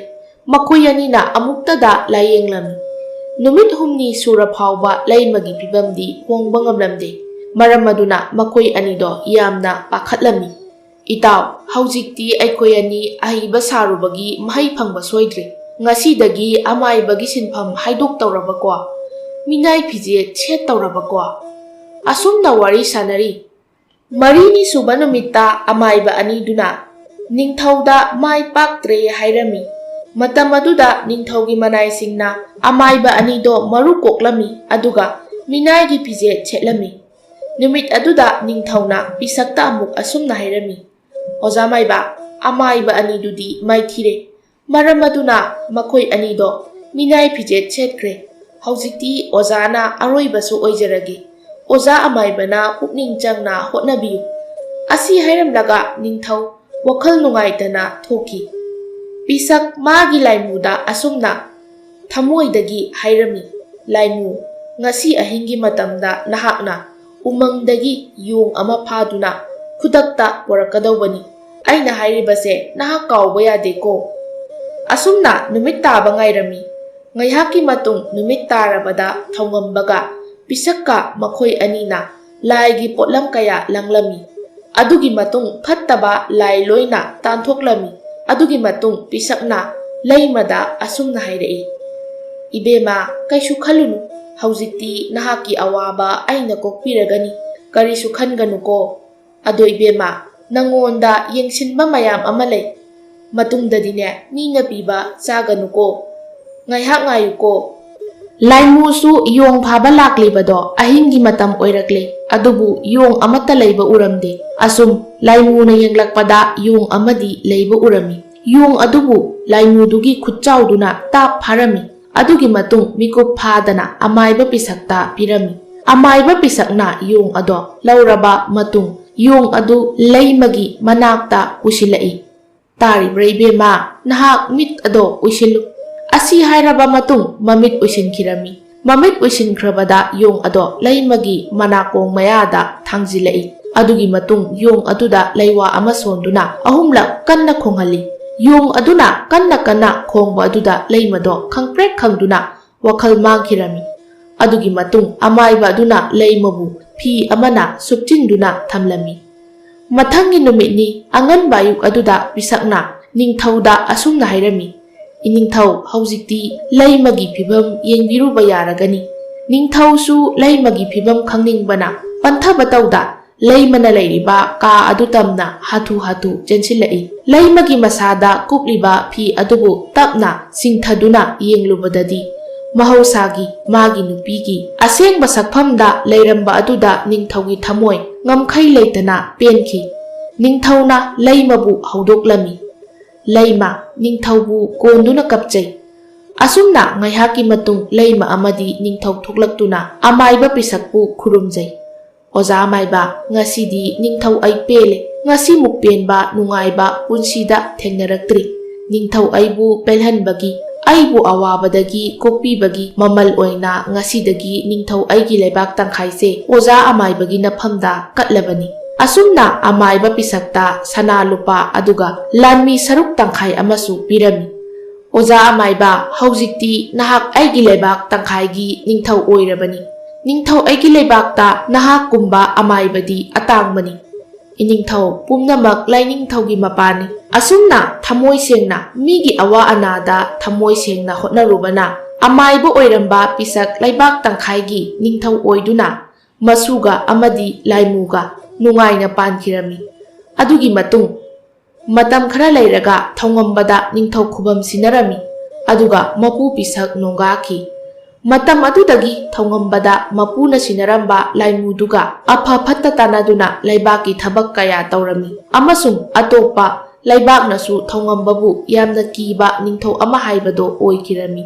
ꯃꯈꯣꯏ ꯑꯅꯤꯅ ꯑꯃꯨꯛꯇꯗ ꯂꯥꯌꯦꯡꯂꯝꯃꯤ꯫ ꯅꯨꯃꯤꯠ ꯍꯨꯝꯅꯤ ꯁꯨꯔ ꯐꯥꯎꯕ ꯂꯩꯃꯒꯤ ꯐꯤꯕꯝꯗꯤ ꯍꯣꯡꯕ ꯉꯝꯂꯝꯗꯦ꯫ ꯃꯔꯝ ꯑꯗꯨꯅ ꯃꯈꯣꯏ ꯑꯅꯤꯗꯣ ꯌꯥꯝꯅ ꯄꯥꯈꯠꯂꯝꯃꯤ꯫ "ꯏꯇꯥꯎ, ꯍꯧꯖꯤꯛꯇꯤ ꯑꯩꯈꯣꯏ ꯑꯅꯤ ꯑꯍꯩꯕ ꯁꯥꯔꯨꯕꯒꯤ ꯃꯍꯩ ꯐꯪꯕ ꯁꯣꯏꯗ꯭ꯔꯦ꯫ ꯉꯁꯤꯗꯒꯤ ꯑꯃꯥꯏꯕꯒꯤ ꯁꯤꯟꯐꯝ ꯍꯥꯏꯗꯣꯛꯇꯧꯔꯕꯀꯣ꯫ ꯃꯤꯅꯥꯏ ꯐꯤꯖꯦꯠ ꯁꯦꯠꯇꯧꯔꯕꯀꯣ꯫" ꯑꯁꯨꯝꯅ ꯋꯥꯔꯤ ꯁꯥꯟꯅꯔꯤ꯫ ꯃꯔꯤꯅꯤ ꯁꯨꯕ ꯅꯨꯃꯤꯠꯇ ꯑꯃꯥꯏꯕ ꯑꯅꯤꯗꯨꯅ ꯅꯤꯡꯊꯧꯗ ꯃꯥꯏ ꯄꯥꯛꯇ꯭ꯔꯦ ꯍꯥꯏꯔꯝꯃꯤ꯫ ꯃꯇꯝ ꯑꯗꯨꯗ ꯅꯤꯡꯊꯧꯒꯤ ꯃꯅꯥꯏꯁꯤꯡꯅ ꯑꯃꯥꯏꯕ ꯑꯅꯤꯗꯣ ꯃꯔꯨ ꯀꯣꯛꯂꯝꯃꯤ, ꯑꯗꯨꯒ ꯃꯤꯅꯥꯏꯒꯤ ꯐꯤꯖꯦꯠ ꯁꯦꯠꯂꯝꯃꯤ꯫ ꯅꯨꯃꯤꯠ ꯑꯗꯨꯗ ꯅꯤꯡꯊꯧꯅ ꯄꯤꯁꯛꯇ ꯑꯃꯨꯛ ꯑꯁꯨꯝꯅ ꯍꯥꯏꯔꯝꯃꯤ, "ꯑꯣꯖꯥ ꯃꯥꯏꯕ, ꯑꯃꯥꯏꯕ ꯑꯅꯤꯗꯨꯗꯤ ꯃꯥꯏꯊꯤꯔꯦ꯫ ꯃꯔꯝ ꯑꯗꯨꯅ ꯃꯈꯣꯏ ꯑꯅꯤꯗꯣ ꯃꯤꯅꯥꯏ ꯐꯤꯖꯦꯠ ꯁꯦꯠꯈ꯭ꯔꯦ꯫ ꯍꯧꯖꯤꯛꯇꯤ ꯑꯣꯖꯥꯅ ꯑꯔꯣꯏꯕꯁꯨ ꯑꯣꯏꯖꯔꯒꯦ꯫ ꯑꯣꯖꯥ ꯑꯃꯥꯏꯕꯅ ꯄꯨꯛꯅꯤꯡ ꯆꯪꯅ ꯍꯣꯠꯅꯕꯤꯌꯨ꯫" ꯑꯁꯤ ꯍꯥꯏꯔꯝꯂꯒ ꯅꯤꯡꯊꯧ ꯋꯥꯈꯜ ꯅꯨꯡꯉꯥꯏꯇꯅ ꯊꯣꯛꯈꯤ꯫ ꯄꯤꯁꯛ ꯃꯥꯒꯤ ꯂꯥꯏꯃꯨꯗ ꯑꯁꯨꯝꯅ ꯊꯃꯣꯏꯗꯒꯤ ꯍꯥꯏꯔꯝꯃꯤ, "ꯂꯥꯏꯃꯨ, ꯉꯁꯤ ꯑꯍꯤꯡꯒꯤ ꯃꯇꯝꯗ ꯅꯍꯥꯛꯅ ꯎꯃꯪꯗꯒꯤ ꯌꯣꯡ ꯑꯃ ꯐꯥꯗꯨꯅ ꯈꯨꯗꯛꯇ ꯄꯣꯔꯛꯀꯗꯧꯕꯅꯤ꯫ ꯑꯩꯅ ꯍꯥꯏꯔꯤꯕꯁꯦ ꯅꯍꯥꯛ ꯀꯥꯎꯕ ꯌꯥꯗꯦꯀꯣ꯫ ꯑꯁꯨꯝꯅ ꯅꯨꯃꯤꯠ ꯇꯥꯕ ꯉꯥꯏꯔꯝꯃꯤ꯫ ꯉꯥꯏꯍꯥꯛꯀꯤ ꯃꯇꯨꯡ ꯅꯨꯃꯤꯠ ꯇꯥꯔꯕꯗ ꯊꯧꯉꯝꯕꯒ ꯄꯤꯁꯛꯀ ꯃꯈꯣꯏ ꯑꯅꯤꯅ ꯂꯥꯏꯒꯤ ꯄꯣꯠꯂꯝ ꯀꯌꯥ ꯂꯥꯡꯂꯝꯃꯤ꯫ ꯑꯗꯨꯒꯤ ꯃꯇꯨꯡ ꯐꯠꯇꯕ ꯂꯥꯏ ꯂꯣꯏꯅ ꯇꯥꯟꯊꯣꯛꯂꯝꯃꯤ꯫ ꯑꯗꯨꯒꯤ ꯃꯇꯨꯡ ꯄꯤꯁꯛꯅ ꯂꯩꯃꯗ ꯑꯁꯨꯝꯅ ꯍꯥꯏꯔꯛꯏ, "ꯏꯕꯦꯝꯃ, ꯀꯩꯁꯨ ꯈꯜꯂꯨꯅꯨ꯫ ꯍꯧꯖꯤꯛꯇꯤ ꯅꯍꯥꯛꯀꯤ ꯑꯋꯥꯕ ꯑꯩꯅ ꯀꯣꯛꯄꯤꯔꯒꯅꯤ꯫ ꯀꯔꯤꯁꯨ ꯈꯟꯒꯅꯨꯀꯣ꯫ ꯑꯗꯣ ꯏꯕꯦꯝꯃ, ꯅꯪꯉꯣꯟꯗ ꯌꯦꯡꯁꯤꯟꯕ ꯃꯌꯥꯝ ꯑꯃ ꯂꯩ꯫ ꯃꯇꯨꯡꯗꯗꯤꯅꯦ, ꯃꯤꯅ ꯄꯤꯕ ꯆꯥꯒꯅꯨꯀꯣ꯫ ꯉꯥꯏꯍꯥꯛ ꯉꯥꯏꯌꯨꯀꯣ꯫" ꯂꯥꯏꯃꯨꯁꯨ ꯌꯣꯡ ꯐꯥꯕ ꯂꯥꯛꯂꯤꯕꯗꯣ ꯑꯍꯤꯡꯒꯤ ꯃꯇꯝ ꯑꯣꯏꯔꯛꯂꯦ꯫ ꯑꯗꯨꯕꯨ ꯌꯣꯡ ꯑꯃꯠꯇ ꯂꯩꯕ ꯎꯔꯝꯗꯦ꯫ ꯑꯁꯨꯝ ꯂꯥꯏꯃꯨꯅ ꯌꯦꯡꯂꯛꯄꯗ ꯌꯣꯡ ꯑꯃꯗꯤ ꯂꯩꯕ ꯎꯔꯝꯃꯤ꯫ ꯌꯣꯡ ꯑꯗꯨꯕꯨ ꯂꯥꯏꯃꯨꯗꯨꯒꯤ ꯈꯨꯠꯆꯥꯎꯗꯨꯅ ꯇꯥꯞ ꯐꯥꯔꯝꯃꯤ꯫ ꯑꯗꯨꯒꯤ ꯃꯇꯨꯡ ꯃꯤꯀꯨꯞ ꯐꯥꯗꯅ ꯑꯃꯥꯏꯕ ꯄꯤꯁꯛꯇ ꯄꯤꯔꯝꯃꯤ꯫ ꯑꯃꯥꯏꯕ ꯄꯤꯁꯛꯅ ꯌꯣꯡ ꯑꯗꯣ ꯂꯧꯔꯕ ꯃꯇꯨꯡ ꯌꯣꯡ ꯑꯗꯨ ꯂꯩꯃꯒꯤ ꯃꯅꯥꯛꯇ ꯄꯨꯁꯤꯜꯂꯛꯏ꯫ "ꯇꯥꯔꯤꯕ꯭ꯔꯥ ꯏꯕꯦꯝꯃ? ꯅꯍꯥꯛ ꯃꯤꯠ ꯑꯗꯣ ꯎꯏꯁꯤꯜꯂꯨ꯫" ꯑꯁꯤ ꯍꯥꯏꯔꯕ ꯃꯇꯨꯡ ꯃꯃꯤꯠ ꯎꯏꯁꯤꯟꯈꯤꯔꯝꯃꯤ꯫ ꯃꯃꯤꯠ ꯎꯏꯁꯤꯟꯈ꯭ꯔꯕꯗ ꯌꯣꯡ ꯑꯗꯣ ꯂꯩꯃꯒꯤ ꯃꯅꯥꯀꯣꯡ ꯃꯌꯥꯗ ꯊꯥꯡꯖꯤꯜꯂꯛꯏ꯫ ꯑꯗꯨꯒꯤ ꯃꯇꯨꯡ ꯌꯣꯡ ꯑꯗꯨꯗ ꯂꯩꯋꯥ ꯑꯃ ꯁꯣꯟꯗꯨꯅ ꯑꯍꯨꯝꯂꯛ ꯀꯟꯅ ꯈꯣꯡꯍꯜꯂꯤ꯫ ꯌꯣꯡ ꯑꯗꯨꯅ ꯀꯟꯅ ꯀꯟꯅ ꯈꯣꯡꯕ ꯑꯗꯨꯗ ꯂꯩꯃꯗꯣ ꯈꯪꯄ꯭ꯔꯦꯛ ꯈꯪꯗꯨꯅ ꯋꯥꯈꯜ ꯃꯥꯡꯈꯤꯔꯝꯃꯤ꯫ ꯑꯗꯨꯒꯤ ꯃꯇꯨꯡ ꯑꯃꯥꯏꯕ ꯑꯗꯨꯅ ꯂꯩꯃꯕꯨ ꯐꯤ ꯑꯃꯅ ꯁꯨꯞꯆꯤꯟꯗꯨꯅ ꯊꯝꯂꯝꯃꯤ꯫ ꯃꯊꯪꯒꯤ ꯅꯨꯃꯤꯠꯅꯤ꯫ ꯑꯉꯟꯕ ꯑꯌꯨꯛ ꯑꯗꯨꯗ ꯄꯤꯁꯛꯅ ꯅꯤꯡꯊꯧꯗ ꯑꯁꯨꯝꯅ ꯍꯥꯏꯔꯝꯃꯤ, "ꯏꯅꯤꯡꯊꯧ, ꯍꯧꯖꯤꯛꯇꯤ ꯂꯩꯃꯒꯤ ꯐꯤꯚꯝ ꯌꯦꯡꯕꯤꯔꯨꯕ ꯌꯥꯔꯒꯅꯤ꯫" ꯅꯤꯡꯊꯧꯁꯨ ꯂꯩꯃꯒꯤ ꯐꯤꯚꯝ ꯈꯪꯅꯤꯡꯕꯅ ꯄꯟꯊꯕ ꯇꯧꯗ ꯂꯩꯃꯅ ꯂꯩꯔꯤꯕ ꯀꯥ ꯑꯗꯨ ꯇꯝꯅ ꯍꯥꯊꯨ ꯍꯥꯊꯨ ꯆꯦꯟꯁꯤꯜꯂꯛꯏ꯫ ꯂꯩꯃꯒꯤ ꯃꯁꯥꯗ ꯀꯨꯞꯂꯤꯕ ꯐꯤ ꯑꯗꯨꯕꯨ ꯇꯞꯅ ꯆꯤꯡꯊꯗꯨꯅ ꯌꯦꯡꯂꯨꯕꯗꯗꯤ ꯃꯍꯧꯁꯥꯒꯤ ꯃꯥꯒꯤ ꯅꯨꯄꯤꯒꯤ ꯑꯁꯦꯡꯕ ꯁꯛꯐꯝꯗ ꯂꯩꯔꯝꯕ ꯑꯗꯨꯗ ꯅꯤꯡꯊꯧꯒꯤ ꯊꯃꯣꯏ ꯉꯝꯈꯩ ꯂꯩꯇꯅ ꯄꯦꯟꯈꯤ꯫ ꯅꯤꯡꯊꯧꯅ ꯂꯩꯃꯕꯨ ꯍꯧꯗꯣꯛꯂꯝꯃꯤ꯫ ꯂꯩꯃ ꯅꯤꯡꯊꯧꯕꯨ ꯀꯣꯟꯗꯨꯅ ꯀꯞꯆꯩ꯫ ꯑꯁꯨꯝꯅ ꯉꯥꯏꯍꯥꯛꯀꯤ ꯃꯇꯨꯡ ꯂꯩꯃ ꯑꯃꯗꯤ ꯅꯤꯡꯊꯧ ꯊꯣꯛꯂꯛꯇꯨꯅ ꯑꯃꯥꯏꯕ ꯄꯤꯁꯛꯄꯨ ꯈꯨꯔꯨꯝꯖꯩ꯫ "ꯑꯣꯖꯥ ꯑꯃꯥꯏꯕ, ꯉꯁꯤꯗꯤ ꯅꯤꯡꯊꯧ ꯑꯩ ꯄꯦꯜꯂꯦ꯫ ꯉꯁꯤꯃꯨꯛ ꯄꯦꯟꯕ ꯅꯨꯡꯉꯥꯏꯕ ꯄꯨꯟꯁꯤꯗ ꯊꯦꯡꯅꯔꯛꯇ꯭ꯔꯤ꯫ ꯅꯤꯡꯊꯧ ꯑꯩꯕꯨ ꯄꯦꯜꯍꯟꯕꯒꯤ, ꯑꯩꯕꯨ ꯑꯋꯥꯕꯗꯒꯤ ꯀꯣꯛꯄꯤꯕꯒꯤ ꯃꯃꯜ ꯑꯣꯏꯅ ꯉꯁꯤꯗꯒꯤ ꯅꯤꯡꯊꯧ ꯑꯩꯒꯤ ꯂꯩꯕꯥꯛ ꯇꯪꯈꯥꯏꯁꯦ ꯑꯣꯖꯥ ꯑꯃꯥꯏꯕꯒꯤ ꯅꯐꯝꯗ ꯀꯠꯂꯕꯅꯤ꯫ ꯑꯁꯨꯝꯅ ꯑꯃꯥꯏꯕ ꯄꯤꯁꯛꯇ ꯁꯅꯥ ꯂꯨꯄꯥ ꯑꯗꯨꯒ ꯂꯥꯟꯃꯤ ꯁꯔꯨꯛ ꯇꯪꯈꯥꯏ ꯑꯃꯁꯨ ꯄꯤꯔꯝꯃꯤ꯫ "ꯑꯣꯖꯥ ꯑꯃꯥꯏꯕ, ꯍꯧꯖꯤꯛꯇꯤ ꯅꯍꯥꯛ ꯑꯩꯒꯤ ꯂꯩꯕꯥꯛ ꯇꯪꯈꯥꯏꯒꯤ ꯅꯤꯡꯊꯧ ꯑꯣꯏꯔꯕꯅꯤ꯫ ꯅꯤꯡꯊꯧ ꯑꯩꯒꯤ ꯂꯩꯕꯥꯛꯇ ꯅꯍꯥꯛꯀꯨꯝꯕ ꯑꯃꯥꯏꯕꯗꯤ ꯑꯇꯥꯡꯕꯅꯤ꯫ ꯏꯅꯤꯡꯊꯧ ꯄꯨꯝꯅꯃꯛ ꯂꯥꯏꯅꯤꯡꯊꯧꯒꯤ ꯃꯄꯥꯅꯤ꯫" ꯑꯁꯨꯝꯅ ꯊꯃꯣꯏ ꯁꯦꯡꯅ ꯃꯤꯒꯤ ꯑꯋꯥ ꯑꯅꯥꯗ ꯊꯃꯣꯏ ꯁꯦꯡꯅ ꯍꯣꯠꯅꯔꯨꯕꯅ ꯑꯃꯥꯏꯕ ꯑꯣꯏꯔꯝꯕ ꯄꯤꯁꯛ ꯂꯩꯕꯥꯛ ꯇꯪꯈꯥꯏꯒꯤ ꯅꯤꯡꯊꯧ ꯑꯣꯏꯗꯨꯅ ꯃꯁꯨꯒ ꯑꯃꯗꯤ ꯂꯥꯏꯃꯨꯒ ꯅꯨꯡꯉꯥꯏꯅ ꯄꯥꯟꯈꯤꯔꯝꯃꯤ꯫ ꯑꯗꯨꯒꯤ ꯃꯇꯨꯡ ꯃꯇꯝ ꯈꯔ ꯂꯩꯔꯒ ꯊꯧꯉꯝꯕꯗ ꯅꯤꯡꯊꯧ ꯈꯨꯕꯝ ꯁꯤꯟꯅꯔꯝꯃꯤ꯫ ꯑꯗꯨꯒ ꯃꯄꯨ ꯄꯤꯁꯛ ꯅꯣꯡꯒꯥꯈꯤ꯫ ꯃꯇꯝ ꯑꯗꯨꯗꯒꯤ ꯊꯧꯉꯝꯕꯗ ꯃꯄꯨꯅ ꯁꯤꯟꯅꯔꯝꯕ ꯂꯥꯏꯃꯨꯗꯨꯒ ꯑꯐ ꯐꯠꯇ ꯇꯥꯟꯅꯗꯨꯅ ꯂꯩꯕꯥꯛꯀꯤ ꯊꯕꯛ ꯀꯌꯥ ꯇꯧꯔꯝꯃꯤ ꯑꯃꯁꯨꯡ ꯑꯇꯣꯞꯄ ꯂꯩꯕꯥꯛꯅꯁꯨ ꯊꯧꯉꯝꯕꯕꯨ ꯌꯥꯝꯅ ꯀꯤꯕ ꯅꯤꯡꯊꯧ ꯑꯃ ꯍꯥꯏꯕꯗꯣ ꯑꯣꯏꯈꯤꯔꯝꯃꯤ꯫